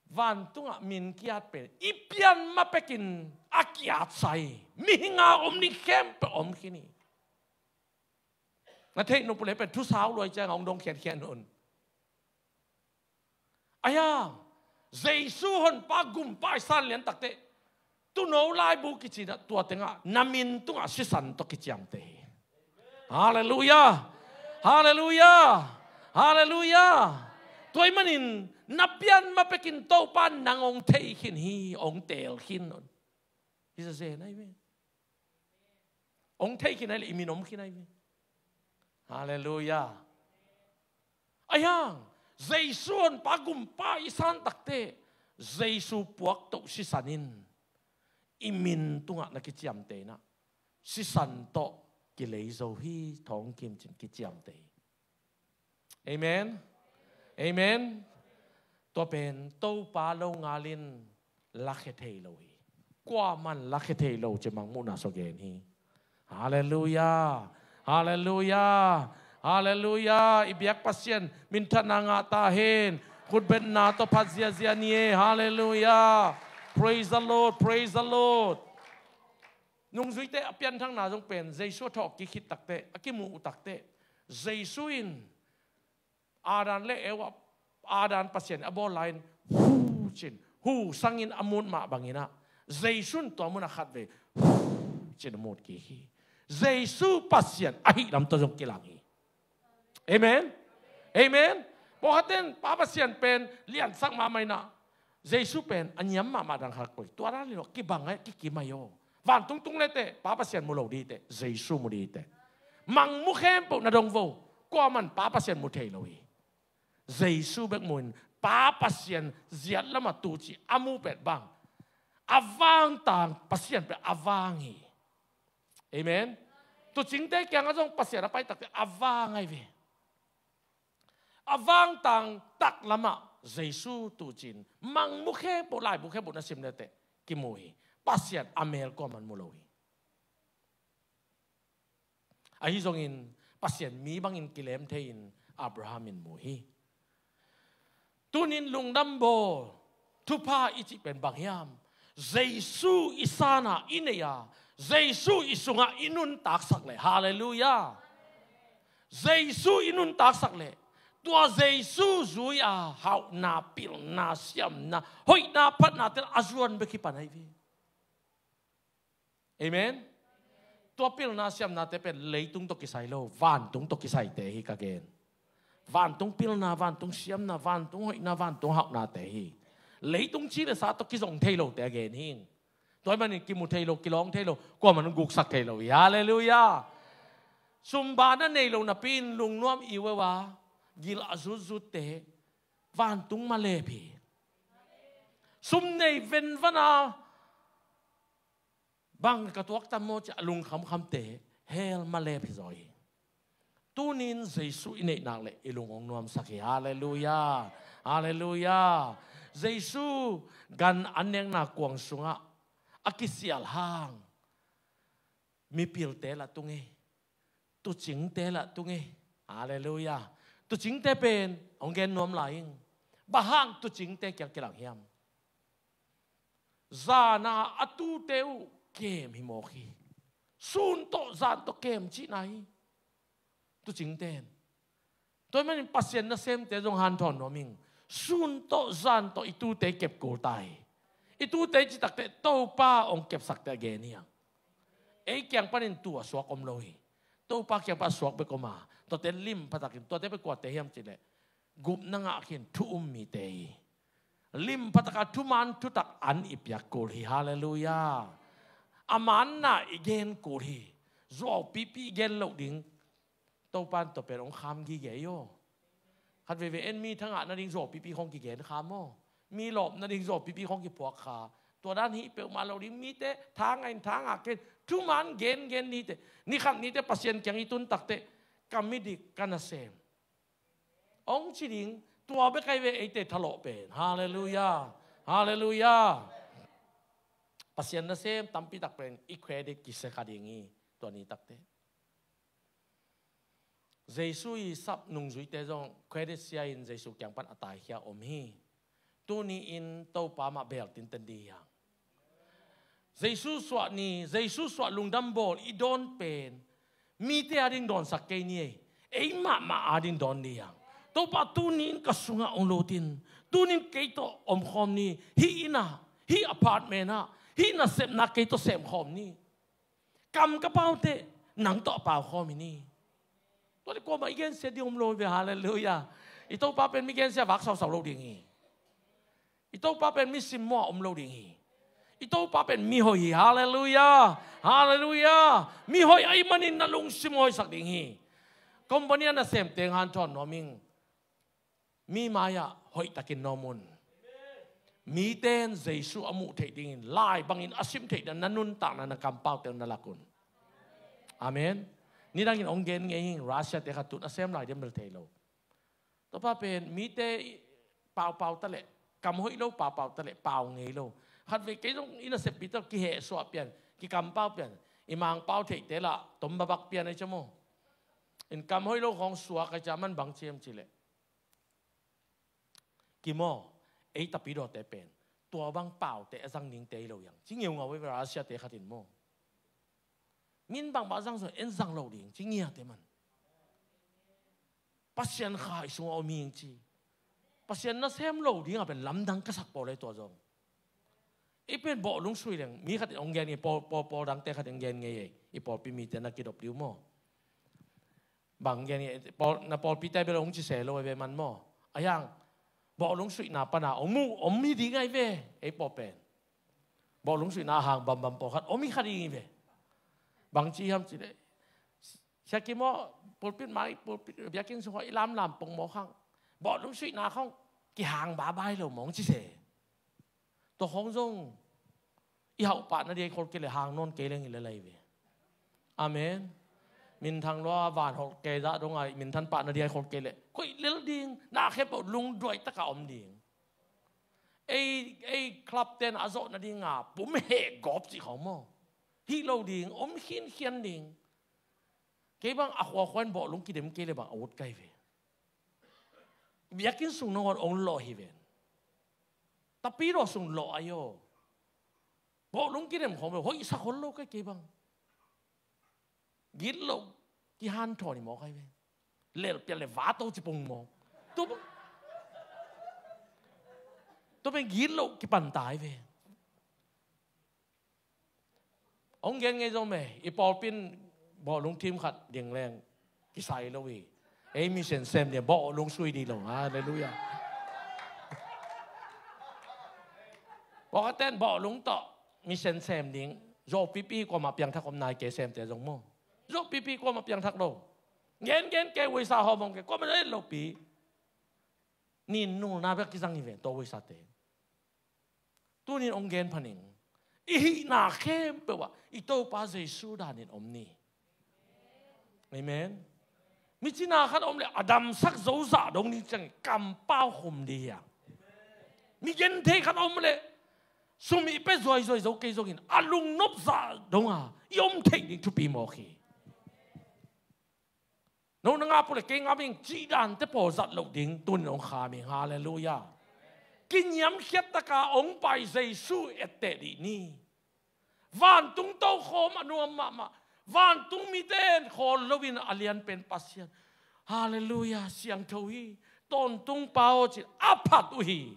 Vantungah min ki-at pen i pian ma pekin a ki-at sa hi. Mihing a om ding khempeuh om khin hi. Na theih nop uh leh pen thusau luai ciang a hong dong khiankhian un. A hiang Jesu Honpa Gumpa i san lian takteh, tuuno laibu kici inah tua tengah na min tungah sisan tawh kiciamteh hi. Halleluiah. Halleluiah. Halleluiah. Tua ahih manin na pian ma pekin Topa'n nang hong thei khin hi, hong teel khin un. Hi zazen ahi ve. Hong thei khin ahi leh i min om khin ahi ve. Halleluiah. A hiang Jesu Honpa Gumpa i san takteh, Jesu puaktoh sisan in i min tungah na kiciamteh inah sisan tawh kilei zo hi, thawngkim cin kiciamteh hi. Amen. Amen. Tua pen Topa lo ngalin lakhia thei lo hi. Kuaman lakhia thei lo ci Mangmuhna sua gen hi. Halleluiah. Halleluiah. Halleluiah. I biak Pasian minthanna ngah ta hen. Khutbetna tawh phat ziazia ni e. Halleluiah. Praise the Lord. Praise the Lord. Nungzuite a pianthakna zong pen Jesu a thawh kik khit takteh, a kimuh uh takteh, Jesu in Adam le Eva, Adam Pasian a bawl lai-in, hu cin, hu sangin a mut mah bangin ah, Jesu in tua mun ah khatvei hu cin a mut kik hi. Jesu Pasian ahih lam tawh zong kilang hi. Amen. Amen. Pawlkhat ten Pa Pasian pen liansak mahmah inah, Jesu pen a niam mahmah dan khat koi. Tua dan hi lo, kibang ahi, kikim ahi aw. Vantung tung le teh Pa Pasian mu lo ding hi teh, Jesu mu ding hi teh. Mang mu khempeuh na dong vo, kuaman Pa Pasian mu thei lo hi. Jesu bek mu in, Pa Pasian ziat lamah tu ci a mu pet bang, a vangtang Pasian pen a vang hi. Amen. Tuucingte kiangah zong Pasian a pai takteh a vang ahi ve. A vangtang tak lamah Jesu tuucin, Mangmuhna khempeuh, Laibu khempeuh na sim le teh kimu hi. Pasian a mel kuaman mu lo hi. Ahi zongin Pasian mi bangin kilem thei-in Abraham in mu hi. Tunin lungdam bawl, thupha i cih pen bang hiam? Jesu i sanah i neih a, Jesu i sungah i nuntaksak leh, halleluiah, Jesu i nuntaksak leh, tua Jesu zui a hauhna, pilna, siamna, hoihna, phatnate a zuan bek hi pan ahi ve. Amen. Tua pilna siamnate pen leitung tawh kisai lo, vantung tawh kisaite hi ka gen. Vantung pilna, vantung siamna, vantung hoihna, vantung hauhnate hi. Leitung ci le sa tawh kizong thei lote a gen hi. Tua ahih manin kimu thei lo, kilawng thei lo, kuamah in guksak thei lo hi. Halleluiah. Sumba na nei lo napi-in lungnuam i uh a, gil a zutzutte vantung malep hi. Sum nei venvan a, bang ka tuak tam maw ci a lungkhamkhamte hell malep hi zaw hi. Tunin Jesu i neih nak leh i lung hong nuamsak hi. Halleluiah. Halleluiah. Jesu gan an nekna kuang sungah a kisial hang mipilte lah tung hi. Tuucingte lah tung hi. Halleluiah. Tuucingte pen hong gen nuam lai ing. Bang hang tuucingte kiang kilang hiam? Zana a tuute uh kem hi mawk hi. Sun tawh zan tawh kem cihna hi. Tuucingte in. Tua ahih manin Pasian nasemte zong hanthawn nuam ing. Sun tawh zan tawh i tuute kep kul ta hi. I tuute cih takteh Topa hong kepsakte a gen hi hang. Ei kiang panin tua suak om lo hi. Topa kiang pan a suak bek om a, tuate lim pha takin, tuate bek kuate hiam cih leh gupna ngah khin thu um mite hi. Lim pha taka thuman thutak an i piak kul hi. Halleluiah. A manna i gen kul hi. Zuau pipi i gen loh ding. Topa in tua pen hong kham gige hi aw. Khat veivei en mi thangah nading zuau pipi khawng kigen kha maw? Mi lawp nading zuau pipi khawng kiphuak kha. Tua dan hi peuhmah lo ding, mite thangah in thangah ken thuman gengen nite. Ni khat nite Pasian kiang i tun takteh ka midik ka nasem hong ci ding. Tua bek ahi ve eite thalawh pen. Halleluiah. Halleluiah. Pasian nasem tampi tak pen i credit kisia kha ding hi. Tua ni takteh Jesu i sap nungzuite zong credit sia in Jesu kiang pan a taikhia om hi. Tuni-in Topa mah bel tinten ding hi hang. Jesu suah ni, Jesu suah lungdam bawl i dawn pen mite ading dawnsak kei ni ei. Ei mahmah ading dawn ding hi hang. Topa tuni-in ka sungah hong lut in. Tuni-in kei tawh omkhawm ni. Hih inn ah, hih apartment ah, hih nasepna kei tawh semkhawm ni. Kam ka pauteh nang tawh a pau khawm hi ni. Tua leh kuamah i gensia ding om lo hi ve. Halleluiah. I Topa pen mi gensia vak sausau lo ding hi. I Topa pen mi simmawh a om lo ding hi. I Topa pen mi hoih hi. Halleluiah. Halleluiah. Mi hoih ahih manin na lungsim hoihsak ding hi. Company a nasemte hanthawn nuam ing. Mi mai-ah hoihtakin na om un. Mite in Jesu a muh theih dingin lai bangin a sim theih dingin na nuntakna, na kampaute na lak un. Amen. Nidangin hong gen ngei hi. Russia-te khat tun a sem lai diam bel thei lo. Topa pen mite paupau ta leh, kam hoih lo paupau ta leh pau ngei lo. Khat vei kei zong i naseppi tawh kihehsuah pian, kikampau pian, i mangpau theihte lah tom babak pian ahi cia maw. In kam hoih lo khawng suak ahi cia, man bang ci hiam cih leh, Kim aw, ei tapidawte pen tua bang paute a zang dingte hi lo hi hang, ci ngeungau ei ve, Russia-te khat in maw. Min bangbang a zang zong en zang lo ding ci ngiate man. Pasian kha i sungah om hi ing ci. Pasian nasem lo dingah pen lamdang ka sak pawl ei tua zong. I pen bawhlung sui leng mi khat in hong gen ngei, pawl, pawl, pawl dangte khat in gen ngei ei. I pawlpi mite na kidop dih uh maw. Bang gen ngei, pawl, na pawlpite bel hong ci se lo ei ve man maw. A hiang, bawhlung suihna pana hong mu, hong mi ding ahi ve, ei pawl pen. Bawhlung suihna hang bambam pawlkhat hong mi kha ding hi ve. Bang ci hiam cih leh, Sia Kim aw, pulpit mai, pulpit biakinn sung khawng i lamlam pongmawk hang, bawhlung suihna khawng kihang babai lo mawng ci se. Tua khawng zong i hauh pah nading a i khol kei leh hang nawn kei leng i lel ahi ve. Amen. Minthang lua van holh kei zah dong a i minthan pah nading a i khol kei leh koih lel ding, na khempeuh lungduai taka om ding. Ei, ei club ten a zawh nadinga pum heh gawp cih khawng maw. Hih lo ding, om khinkhian ding. Kei bang a khuakhua in bawhlung kidem kei leh bang a ut kai ve. Biakinn sung nangawn ong lawh hi ven. Tapidaw sung lawh ahi aw. Bawhlung kinem khawng ve, hoihsa khol lo kei, kei bang. Gitloh kihanthawn hi mawk ai ve. Lelpial le vato cipung mawk. Tua bang, tua bang gitloh kipanta ai ve. Hong gen ngei zong meh, i pawlpi in bawhlung team khat ding leng kisai lo hi. Ei mission sem ding, bawhlung sui ding lo. Halleluiah. Pawlkhatte in bawhlung tawh mission sem ding. Zawhpipi kuamah piangthak om nai, kei semte zong maw. Zawhpipi kuamah piangthak lo. Gengen kei, huaisa hawm hawm kei, kuamah zong et lopi. Nin nulna bek kizang hi ve, tua huaisate. Tunin hong gen pha ning. I hihna khempeuh ah i Topa Jesu danin om ni. Amen. Mi cina khat om leh a damsak zo zah dong ding ciang kampau khum ding hi a. Mi genthei khat om leh sum i pia zuaizuai zo kei zongin a lungnop zah dong a i om theih ding thupi mawk hi. No na ngap uh leh kei ngap ing cih dante pawl zat loh ding tunin hong kham ing. Halleluiah. Kiniamkhiat taka hong pai Jesu etteh dih ni. Vantung tokhawm a nuam mahmah. Vantung mite in khawl loin a lianpen Pasian. Halleluiah, siangtho hi. Tawntungpa aw cin a phat uh hi.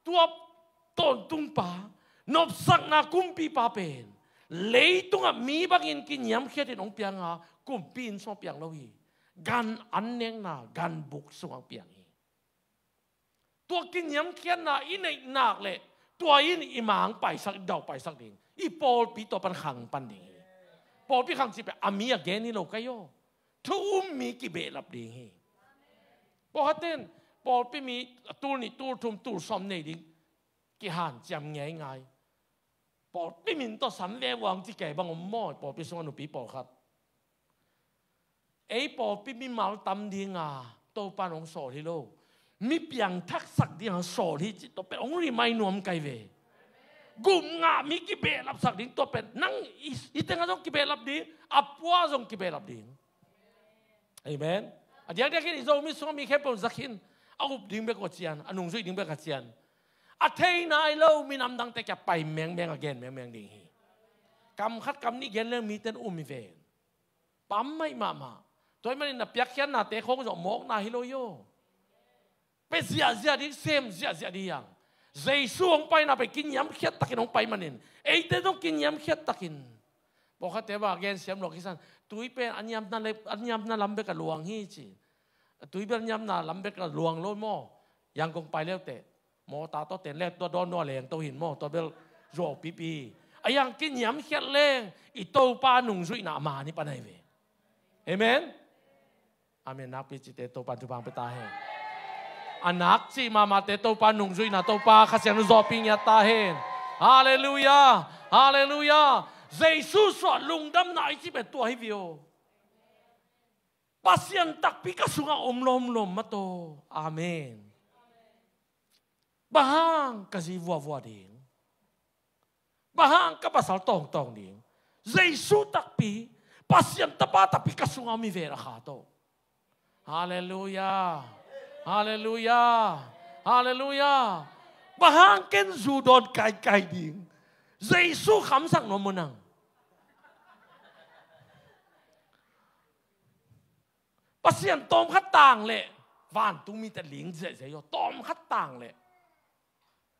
Tua tawntungpa, nopsakna kumpipa pen leitungah mi bangin kiniamkhiatin hong pianga, kumpi inn sungah piang lo hi. Gan an nekna ganbuk sungah piang hi. Tua kiniamkhiatna i neih nak leh tua in i mang paisak, i dau paisak ding. I pawlpi tua pan khang pan ding hi. Pawlpi khang cih pen a mi a gen hi lo kei aw. Thu um mi kibehlap ding hi. Pawlkhatte in pawlpi mi a tul nih, tul thum, tul sawm nei ding kihanciam ngeingai. Pawlpi min tawh san le uang ci kei bang om maw, pawlpi sungah nupi pawlkhat. Ei pawlpi mimal tam dinga Topa in hong sawl hi lo. Mi piangthaksak dinga sawl hi cih tua pen hong rimai nuam kei ve. Gupna mi kibehlapsak ding tua pen nang i, i tengah zong kibehlap ding, a pua zong kibehlap ding. Amen. A diakdiakin i Zomi sungah mi khempeuh zak khin, a up ding bek uh a cian, a nungzuih ding bek a cian. A thei nai lo minam dangte kia pai mengmeng, a gen mengmeng ding hi. Kam khat kam nih gen leng mite in um hi ven. Pam maih mahmah. Tua ahih manin na piakkhiatnate khawng zawh mawkna hi lo hi aw. Pia ziahziah ding, sem ziahziah ding hi hang. Jesu hong paina pen kiniamkhiat takin hong pai manin eite zong kiniamkhiat takin. Pawlkhatte bang a gen siam lua kisan, tui pen a niamna le, a niamna lam bek a luang hi ci. A tui bel niamna lam bek a luang lo maw. Yangon pai leuteh mawta tawh ten le tua dawn nua leng to hin maw, tua bel zuau pipi. A yang kiniamkhiat leng i Topa nungzuihna a man hi pan ahi ve. Amen. Amen. Nakpi cite Topa in thupha pia ta hen. A nak cih mahmahte Topa nungzuihna, Topa Kha Siangtho zawhpih ngiat ta hen. Halleluiah. Halleluiah. Jesu suah lungdamna i cih pen tua hi ve aw. Pasian takpi ka sungah om lawmlawm mah tawh. Amen. Bang hang ka zi vuavua ding? Bang hang ka pasal tawngtawng ding? Jesu takpi, Pasian Tapa takpi ka sungah om hi ven a kha tawh. Halleluiah. Halleluiah. Halleluiah. Bang hang ken zu dawn kaikai ding? Jesu khamsak nuam maw nang? Pasian tawmkhat tang leh vantung mite ling zeizei aw, tawmkhat tang leh.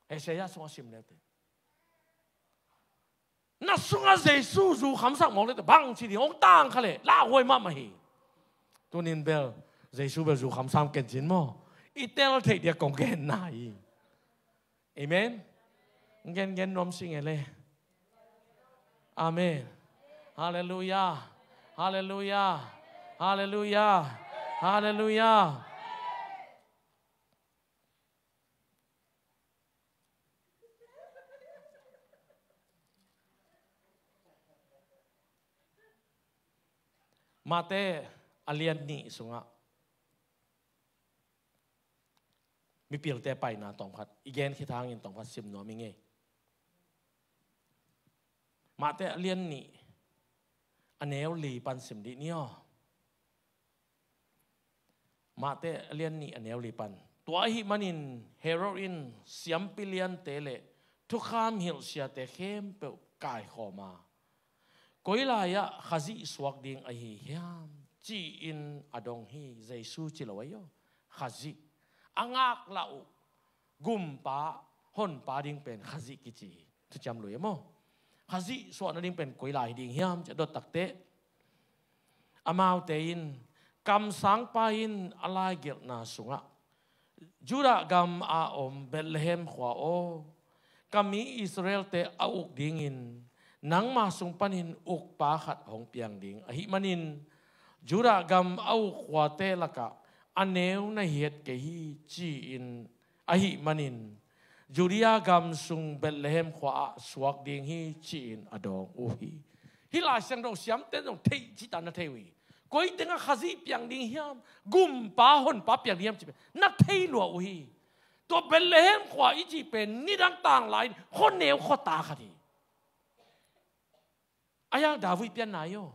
Isaiah sungah sim leuteh, na sungah Jesu zu khamsak mawk leuteh bangci ding, hong tang kha leh lauhuai mahmah hi. Tunin bel Jesu bel zu khamsak ken cin maw? I tel theih dia kong genna hi. Amen. Gengen nuam sing e le. Amen. Halleluiah. Halleluiah. Halleluiah. Halleluiah. Mate a lian nih sungah mipilte paina tawmkhat i gen khit hangin tawmkhat sim nuam i ngei. Mate a lian nih a neu li pan sim dih ni aw. Mate a lian nih a neu li pan. Tua ahih manin Herod in siampi liante le thukham hilh siate khempeuh kaikhawm a, koi lai-ah Khazih suak ding ahi hiam, ci-in a dong hi. Jesu ci lo ahi aw. Khazih. A ngaklah uh gumpa, honpa ding pen Khazih kici hi. Thuciam lui e maw. Khazih suah nading pen koi lai hi ding hiam, ci a dot takteh, amaute in, kamsangpa in a laigelhna sungah, Judah gam a om Bethlehem khua aw, ka mi Israel-te a uk dingin nangma sung panin ukpa khat hong piang ding ahih manin, Judah gam a uk khuate lakah a neu na hiat kei hi, ci-in, ahih manin, Judea gam sung Bethlehem khua-ah suak ding hi, ci-in a dawng uh hi. Hih Lai Siangtho siamte zong theih cita na thei uh hi. Koi tengah Khazih piang ding hiam, gumpa honpa piang ding hiam cih pen na thei lua uh hi. Tua Bethlehem khua i cih pen nidang tang lai-in khuaneu khuata khat hi. A hiang David pianna hi aw.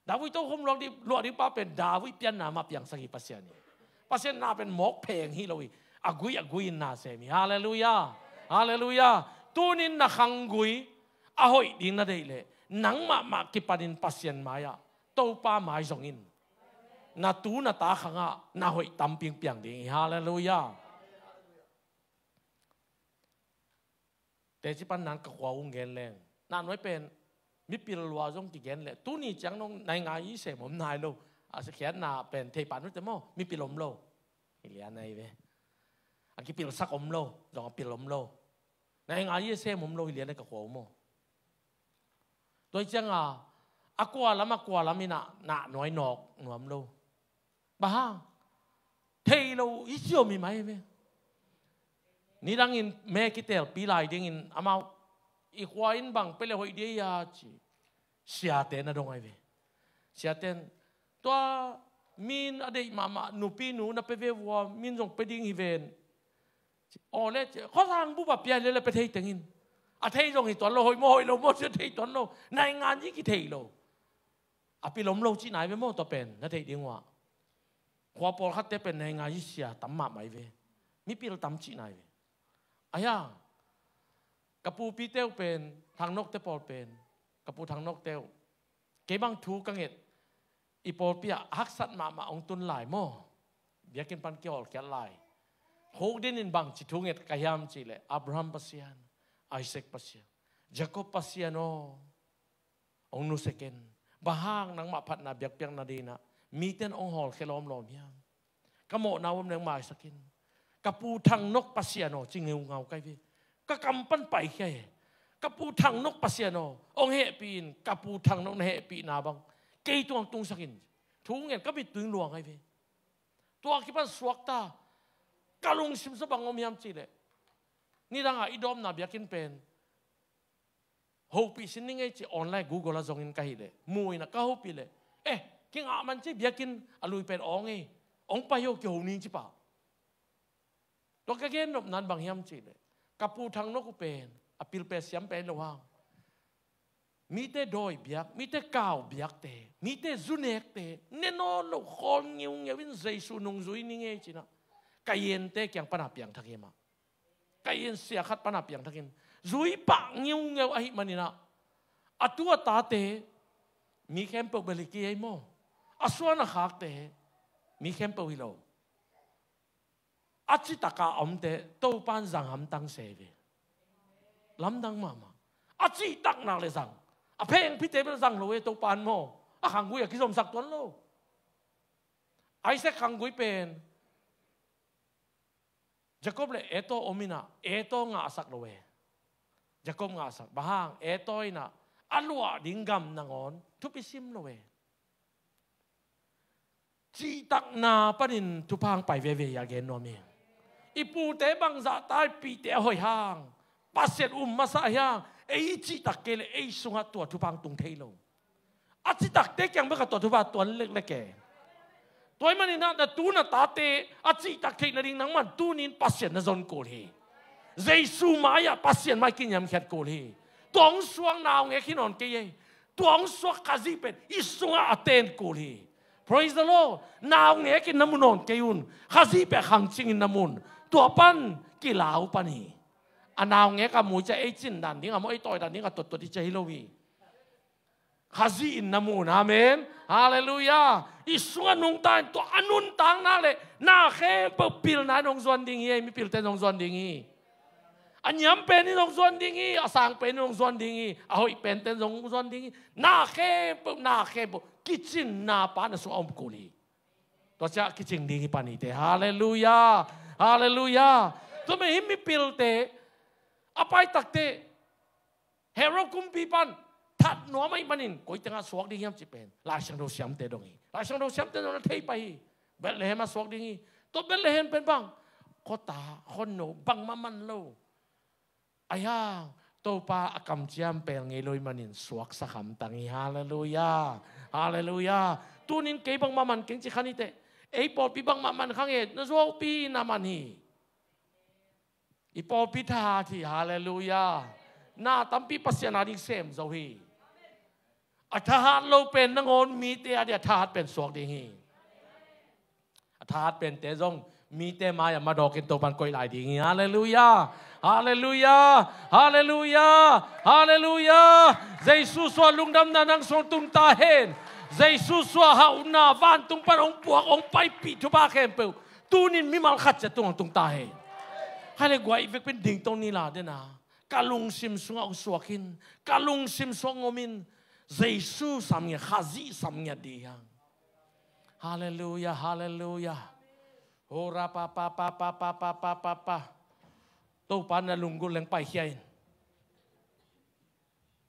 David tokhom luah ding, luah ding pa pen David pianna mah piangsak hi Pasian hi. Pasian na pen mawk pheng hi lo hi. A gui a gui-in na sem hi. Halleluiah. Halleluiah. Tunin na khanggui a hoih ding na deih leh, nang mahmah kipanin Pasian mai-ah, Topa mai zong in, na tu na ta khangah na hoih tampi piang ding hi. Halleluiah. Teci pan nang ka khua ung gen leng, na nuai pen mipil lua zong kigen leh, tuni ciang nong nai ngai i sem om nai lo. A sia khiatna pen thei pan ute maw, mipil om lo. Hi lian ahi ve. A kipilsak om lo, zong a pil om lo. Nai ngai i sem om lo, hi lian ahi ka khua uh maw. Tua hi cianga, a kua lam, a kua lam in ah na nuai nawk nuam lo. Bang hang? Thei lo i ciom hi mai ve. Nidangin me kitelpi lai dingin amau, i khua in bang pia le hoih dia, ci siate na dong ahi ve. Siaten, tua min a deih mahmah nupi nu na pia ve vua, min zong pia ding hi ven. Aw le, ci, khuasang bup a pia le le pia thei tengin. A thei zong hi tuan lo, hoih maw hoih lo maw ci a thei tuan lo. Nai ngan i kithei lo. A pil om lo cihna hi ve maw, tua pen na theih ding uh ah. Khua pawlkhatte pen nai ngai i sia tam mahmah hi ve. Mipil tam cihna hi ve. A hiang, ka pupite uh pen, Thangnokte pawl pen, ka pu Thangnokte uh, kei bang thu ka nget, i pawlpi ah haksat mahmah hong tun lai maw. Biakinn pan kihawlkhiat lai. Huk dinin bangci thu nget ka hiam cih leh, Abraham Pasian, Isaac Pasian, Jacob Pasian aw, hong nusia ken. Bang hang nangmah phatna biakpiakna dingin ah mite in hong hawlkhia lawmlawm hiam? Ka mawhna om leng maisak in. Ka pu Thangnok Pasian aw, ci ngeungau ka hi ve. Ka kam pan paikhia hi. Ka pu Thangnok Pasian aw, hong hehpih in, ka pu Thangnok na hehpihna bang kei tungah tungsak in. Thu ngen ka mittui luang ahi ve. Tua kipan suakta. Ka lungsim sung bang om hiam cih leh, nidang a i dawmna biakinn pen hopih sin ning ei ci online Google ah zongin ka hih leh, mu in ah ka hopih leh, eh, kingah man ci, biakinn a lui pen awng ei, hong pai hi aw, kiho ning ci pah. Tua ka gen nopna in bang hiam cih leh, ka pu Thangnok uh pen a pilpeh siam pen lo hang, mite dawi biak, mite kau biakte, mite zu nekte ne nawn lo, khawl ngiungeu in Jesu nungzui ning ei ci in ah, ka yente kiang pan a piangthak hi mah. Ka inn sia khat pan a piangthakin zui pah ngiungeu ahih manin ah, a tu a tate mi khempeuh bel hi kei ei maw. A suan a khakte mi khempeuh hi lo. A citak a omte Topa in zang hamtang se ve. Lamdang mahmah. A citak nak le zang. A phengphite bel zang lo e Topa in maw. A khanggui a kizomsak tuan lo. Isaac khanggui pen Jacob le Esau om in ah, Esau ngahsak lo e. Jacob ngahsak. Bang hang? Esau in ah a luah ding gam nangawn thupi sim lo e. Cihtakna panin thupha hong pai veve hi a gen nuam hi. I pute bangzah ta i pihte a hoih hang, Pasian um masa hi hang, ei i cihtak kei le ei sungah tua thupha hong tung thei lo. A citakte kiang bek a tua thupha tuan leklek e. Tua ahih manin ah na tu na tate a cihtak theih nading nangman tuni in Pasian na zon kul hi. Jesu mai-ah Pasian mai kiniamkhiat kul hi. Tua hong suak naungek hi nawn kei e. Tua hong suak Khazih pen i sungah a ten kul hi. Praise the Lord. Naungek in na mu nawn kei un. Khazih pen khangcing in na mu un. Tua pan kilau pan hi. A naungek a mu ciang ei cin dan ding a maw, ei tawi dan ding a tuattuat i ci hi lo hi. Khazih in na mu na, amen. Halleluiah. I sungah nungta in, tua a nuntakna le na khempeuh pilna in hong zuan ding hi. Ei mipilte in hong zuan ding hi. A niam pen in hong zuan ding hi. A sang pen in hong zuan ding hi. A hoih pente in hong zuan ding hi. Na khempeuh, na khempeuh kicinna pa na sungah om kul hi. Tua ciang kicing ding hi, panite. Halleluiah. Halleluiah. Tua mah hi, mipilte, a paitakte Herod kumpipa in that nuam ahih manin koi tengah suak ding hiam cih pen Lai Siangtho siamte dong hi. Lai Siangtho siamte dong na thei pah hi. Bethlehem ah suak ding hi. Tua Bethlehem pen bang, khuata, khuano, bangmah man lo. Ahi hang Topa a kamciam pel ngei lo ahih manin suaksak hamtang hi. Halleluiah. Halleluiah. Tunin kei bangmah man keng ci kha ni teh. Ei pawlpi bangmah man kha nge, na zuaupi na man hi. I pawlpi thahat hi. Halleluiah. Na tampi Pasian a ding sem zo hi. A thahat lo pen nangawn mite a ding a thahat pen suak ding hi. A thahat pente zong mite mai-ah madawkin Topan koih lai ding hi. Halleluiah. Halleluiah. Halleluiah. Halleluiah. Jesu suah lungdamna nang sung tung ta hen. Jesu suah hauhna vantung pan hong puak, hong paipih thupha khempeuh tunin mimal khat ciat tung hong tung ta hen. Khaile guai vek pen dingtong ni la dena. Ka lungsim sungah hong suak in, ka lungsim sungah hong om in. Jesu sam ngiat, Khazih sam ngiat dih hang. Halleluiah, halleluiah. Hora pa pa pa pa pa pa pa pa pa. Topa na lunggulh leng paikhia in.